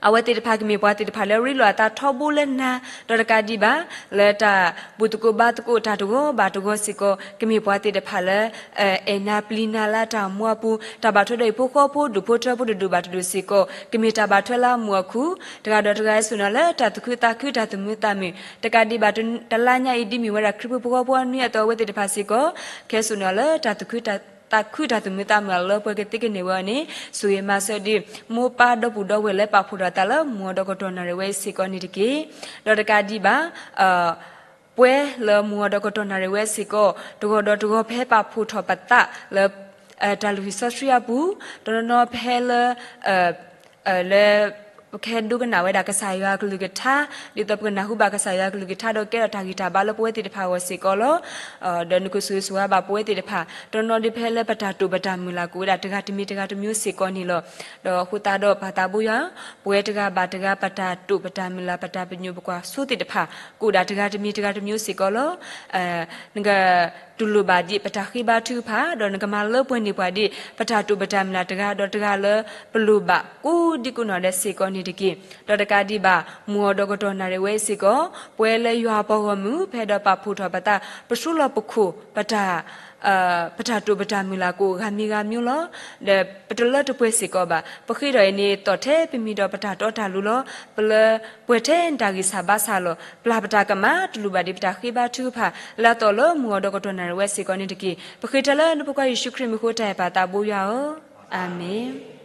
အဝဲသ့ၣ်တဖၣ်ကမ့ၢ်ပှၤသ့ၣ်တဖၣ်လၢရ့လိာ်အသးထီဘိလၢနၤ, ဒီးတကးဒံးဘၣ် လၢတၢ်ဘူၣ်သကိးဘါသကိးတၢ်တဂီၤဘၣ်တဂီၤစ့ၢ်ကီး ကမ့ၢ်ပှၤသ့ၣ်တဖၣ်လၢ အဲၣ်နၤပျံၤနၤလၢတၢ်မူအပူၤ, တၢ်ဘၣ်ထွဲဒီးဟံၣ်ဖိဃီဖိ ဒူၣ်ဖိထၢဖိတဒူၣ်ဘၣ်တဒူၣ်စ့ၢ်ကီး ကမ့ၢ်တၢ်ဘၣ်ထွဲလၢအမုာ်အခုၣ်, တဂၤဒီးတဂၤဟဲစိာ်နီၤလၢတၢ်သူၣ်ခုသးခု တၢ်သူၣ်မံသးမုာ်, တကးဒံးဘၣ် တလါညါအံၤ ဒ်မ့ၢ်ဝဲဒၣ်ခရံာ်ဖိဖိဃီဖိအနွံအသိး အဝဲသ့ၣ်တဖၣ်စ့ၢ်ကီး ကဟဲစိာ်နီၤလၢတၢ်သူၣ်ခု သးခု တၢ်သူၣ်မံသးမုာ်အလၢပှဲၤကသ့ကန့ၢ်ဝဲအီၤန့ၣ် ဆိၣ်ဂ့ၤမၤစၢၤဒံး မိၢ်ပၢ်ဒီပုၢ်ဒီဝဲၢ်လၢပာ်ဖှိၣ်ထီၣ်အသးလၢမုၢ်အီၤဒီးကတီၢ်နၣ်ရံၣ်ဝဲအံၤစ့ၢ်ကီးန့ၣ်တက့ၢ်. ဒီးတကးဒံးဘၣ် ပှဲၤလၢမုၢ်အီၤဒီးကတီၢ်နၣ်ရံၣ်ဝဲစ့ၢ်ကီး တဂီၤဒီးတဂီၤဖဲပာ်ဖှိၣ်ထီၣ်ပသးလၢ တၢ်လုၢ်ဟံၣ်စီဆှံအပူၤ, တနီၤနီၤဖဲလၢ လၢ ပကဟဲဒိကနၣ်ဝဲဒၣ်ကစၢ်ယွၤကလုၢ်ကထါ, ဒ်သိးပကနၢ်ဟူဘၣ်ကစၢ်ယွၤကလုၢ်ကထါ ဒီးကဲထီၣ်တၢ်ဂံၢ်တၢ်ဘါလၢပဝဲသ့ၣ်တဖၣ်အဂီၢ်စ့ၢ်ကီးလီၤ. ဒီးနကဆိၣ်ဂ့ၤဆိၣ်ဝါဘၣ်ပဝဲသ့ၣ်တဖၣ် တနီၤနီၤဒ်ဖဲလၢပတၢ်တိာ်ပတၢ်မုၢ်လၢ်ကအိၣ်ဝဲဒၣ်တဂၤတမံၤတဂၤတမံၤစ့ၢ်ကီးန့ၣ်လီၤ. ဒီးအဃိသတးဒီးပၢ်သးဘိယွၤဧၢ, ပဝဲတဂၤဘၣ်တဂၤ ပတၢ်တိာ်ပတၢ်မုၢ်လၢ် ပတၢ်ပညိၣ်ပကွၢ်စိသ့ၣ်တဖၣ် ကအိၣ်ဒၣ်တဂၤတမံၤတဂၤတမံၤစ့ၢ်ကီးလီၤ. နက တူၢ်လိာ်ဘၣ်ဒံးပတၢ်ဃ့ဘါထုကဖၣ် ဒီးနကမၤလၢပှဲၤန့ၢ်ပှၤဒံးပတၢ်တိာ်ပတၢ်မုၢ်လၢ်တဂၤဒီးတဂၤလၢပလိၣ်ဘၣ်ကိးဒံကိးနီၢ်ဒဲးစ့ၢ်ကီးန့ၣ်တက့ၢ်. ဒီးတကးဒံးဘၣ် မုၢ်အီၤဒီးကတီၢ်နၣ်ရံၣ်ဝဲအံၤစ့ၢ်ကီး ပဝဲလၢယွၤအပှၤဂီၢ်မုၢ် ပဟဲဒီးပာ်ဖှိၣ်ထီၣ်ပသး ပဆူလီၤပခိၣ် ပတၢ် ပတၢ်တိာ်ပတၢ်မုၢ်လၢ်ကအိၣ်ဂၤမံၤဂၤမံၤလီၤ. ဒီးပတလၢတပှဲၤစ့ၢ်ကီးဘၣ်. ပဃ့ထီၣ်အံၤန့ၣ် သီၣ်ထဲပမံၤဒီးပတၢ်တီတၢ်လိၤလီၤ. ပလၢပှဲၤထဲနတၢ်ဂံၢ်စၢ်ဘါစၢ်လီၤ. ပျၢ်ပတၢ်ကမၣ် တူၢ်လိာ်ဘၣ်ဒံးပတၢ်ဃ့ဘါထုကဖၣ် လၢအသီၣ်လၢမုၢ်အီၤဒီးကတီၢ်နၣ်ရံၣ်ဝဲစ့ၢ်ကီးန့ၣ်တက့ၢ်. ပဃ့တၢ်လၢနဖိခွါယ့ၣ်ၡူးခရံာ်မံၤအဃိ တၢ်အဲၣ်ပၢ်သးဘိယွၤဧၢ, အၤမ့ၣ်.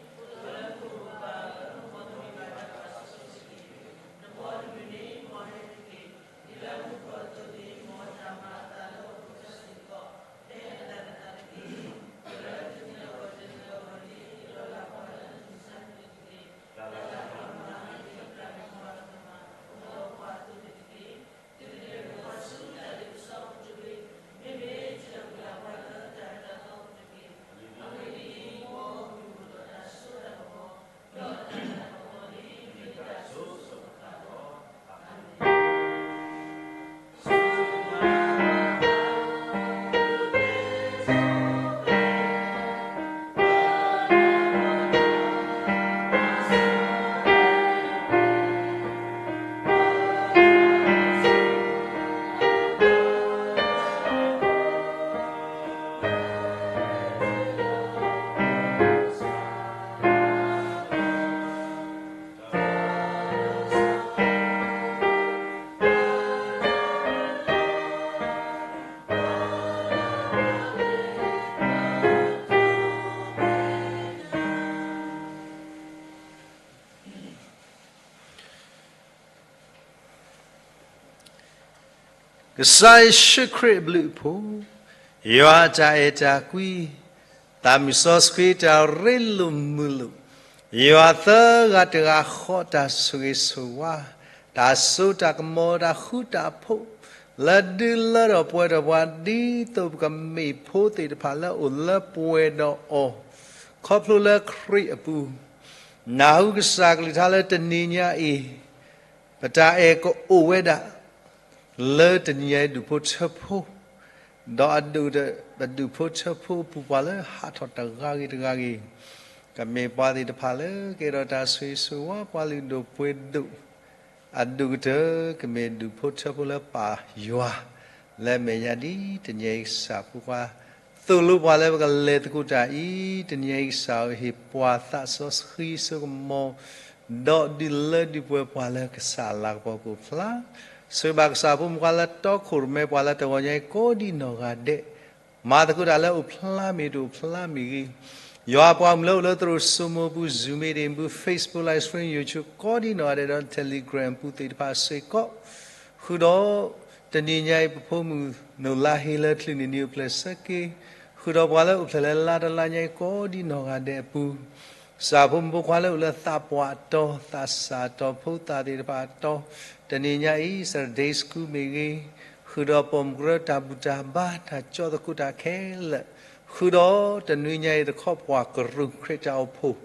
ကစၢ်ယ့ၣ်ၡူးခရံာ်အဘျုးအဖှိၣ်, ယွၤအတၢ်အဲၣ်တၢ်ကွံ, သးမုၢ်စီဆှံတၢ်ရ့လိာ်မုာ်လိာ်, ယွၤသၢဂၤတဂၤဃီတၢ်ဆိၣ်ဂ့ၤဆိၣ်ဝါ, တၢ်စိတၢ်ကမီၤတၢ်ဃူတၢ်ဖိး, လၢဒုးလၢထီၣ်ပှဲၤထီၣ်ပှၤ ဒ်သိးပကမ့ၢ်ဖိသ့ၣ်တဖၣ်လၢအိၣ်လၢပှဲၤဒီးအီၤ, ခီဖျိလၢခရံာ်အပူၤ, နၢ်ဟူကစၢ်ကလုၢ်ကထါလၢတနံၤညါအံၤ, ပတၢ်အဲၣ်ကအိၣ်ဝဲဒၣ် လၢတနံၤညါအံၤဒူၣ်ဖိထၢဖိ, ဒီးအဒူၣ်, ပဒူၣ်ဖိထၢဖိအပူၤပှၤလၢဟးထီၣ်တဂၤဂ့ၤတဂၤဂ့ၤ, ကမ့ၢ်ပှၤသ့ၣ်တဖၣ်လၢကအဲၣ်ဒိးတၢ်ဆိၣ်ဂ့ၤဆိၣ်ဝါ ပှၤလုၢ်ဒိၣ်ပှ့ၤဒိၣ် အဒူၣ်ကတၢၢ် ကမ့ၢ်ဒူၣ်ဖိထၢဖိလၢပၢ်ယွၤ, လၢမဲာ်ညါဒ်တနံၤညါအံၤကစၢ်ဖိခွါ သိၣ်လိပှၤလၢပကလဲၤသကိးတၢ်အံၤ, တနံၤညါအံၤကစၢ်ဧၢ ဟ့ၣ်ပှၤသးစီဆှံစိကမီၤ, ဒီးဒုးလၢဒုးပှဲၤပှၤလၢကစၢ်အလၤကပီၤကအိၣ်ဖျါ, ဆိၣ်ဂ့ၤဘၣ်ကစၢ်ဖိမုၣ်ခွါလၢတီခိၣ်ရိၣ်မဲပှၤလၢတဂီၤညါအံၤကိးဒံနီၢ်ဂၤဒဲး, မၤသကိးတၢ်လၢအိၣ်ဖျါမ့ၢ်တအိၣ်ဖျါမ့ၢ်ဂ့ၤ, ယွၤပှၤမုၣ်လၢအိၣ်လၢသရိာ်စိမိၤပူၤ Zoom meeting ပူၤ Facebook live stream YouTube ကိးဒံနီၢ်ဂၤဒဲးဒီး Telegram ပူၤသ့ၣ်တဖၣ်စ့ၢ်ကီး, ဃုာ်ဒီး တနံၤညါအံၤပဖိမုၣ် နိၣ်လါဟ့လၢချုးနံၤနံၤအိၣ်ဖျဲၣ်ဆၢက့ၤ, ဃုာ်ဒီးပှၤလၢအိၣ်ဖျဲၣ်လၢလါတလါညါအံၤကိးဒံနီၢ်ဂၤဒဲးအပူၤ, ကစၢ်ဖိမုၣ်ဖိခွါလၢအိၣ်လၢသးပှၢ်အတီၤ သးစၢ်အတီၤ ဖိသၣ်သ့ၣ်တဖၣ်အတီၤ, တနံၤညါအံၤ Sunday School မ့ၢ်ဂ့ၤ, ဃုာ်ဒီးပိာ်မုၣ်ကရၢတၢ်ဘူၣ်တၢ်ဘါ တၢ်ကၠီသကိးတၢ်ခဲလၢာ်, ဃုာ်ဒီးတနွံညါအံၤတခီပှၤကရူၢ်ခရံာ်တၢ်အိၣ်ဖှိၣ်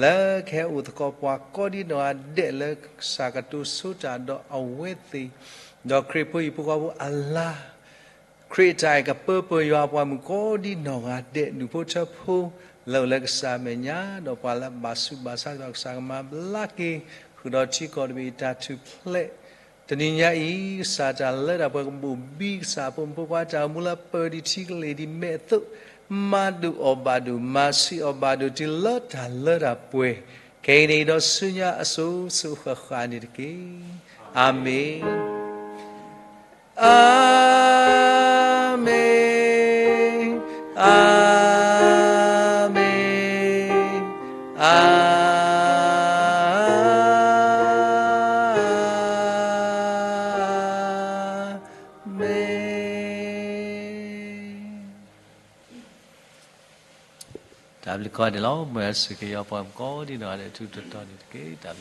လၢကဟဲအိၣ်သကိးပှၤကိးဒံနီၢ်ဂၤဒဲးလၢကစၢ်ကတိၤဆိတၢ်ဒီးအဝဲသ့ၣ်, ဒီးခရံာ်ဖိဟံၣ်ဖိဃီဖိအလါ ခရံာ်အတၢ်အဲၣ်ကပၢပၢၢ်ယွၤအပှၤမုၣ်ကိးဒံနီၢ်ဂၤဒဲး ဒူၣ်ဖိထၢဖိ လၢအိၣ်လၢကစၢ်မဲာ်ညါ ဒီးပှၤလၢအဘၣ်ဆူးဘၣ်ဆါဒီးကစၢ်ကမၤဘျါက့ၤ ဃုာ်ဒီးထံကီၢ်တဘ့ၣ်အတၢ်ထူၣ်ဖျဲး, တနံၤညါအံၤ ကစၢ်တၢ်လၢတၢ်ပှဲၤကဘိၣ်ဘံကစၢ်အဖိမုၣ်ဖိခွါတၢ်အိၣ်မူလၢပၢၢ်ဒံးထံကလ့ၢ်ဒံးမဲာ်အသိး, မၤဒိၣ်အီၣ်ဘၣ်ဒိၣ် မၤဆံးအီၣ်ဘၣ်ဒိၣ်တုၤလၢတၢ်လၢတၢ်ပှဲၤ, ခဲအံၤန့ၣ်ဒီးဆူညါအစိၤစိၤဃၣ်ဃၣ်န့ၣ်တက့ၢ်. အၤမ့ၣ်. အၤမ့ၣ်, အၤမ့ၣ်, အၤမ့ၣ်. တၢ်ဘျုးကိးဂၤဒဲးလီၤ. မ်ယွၤဆိၣ်ဂ့ၤက့ၤယွၤပှၤကိးဒံနီၢ်ဂၤဒဲး ထူးထူးတီၤတီၤန့ၣ်တက့ၢ်. တၢ်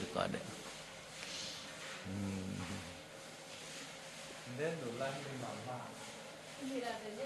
ဘျုးကိးဂၤဒဲး.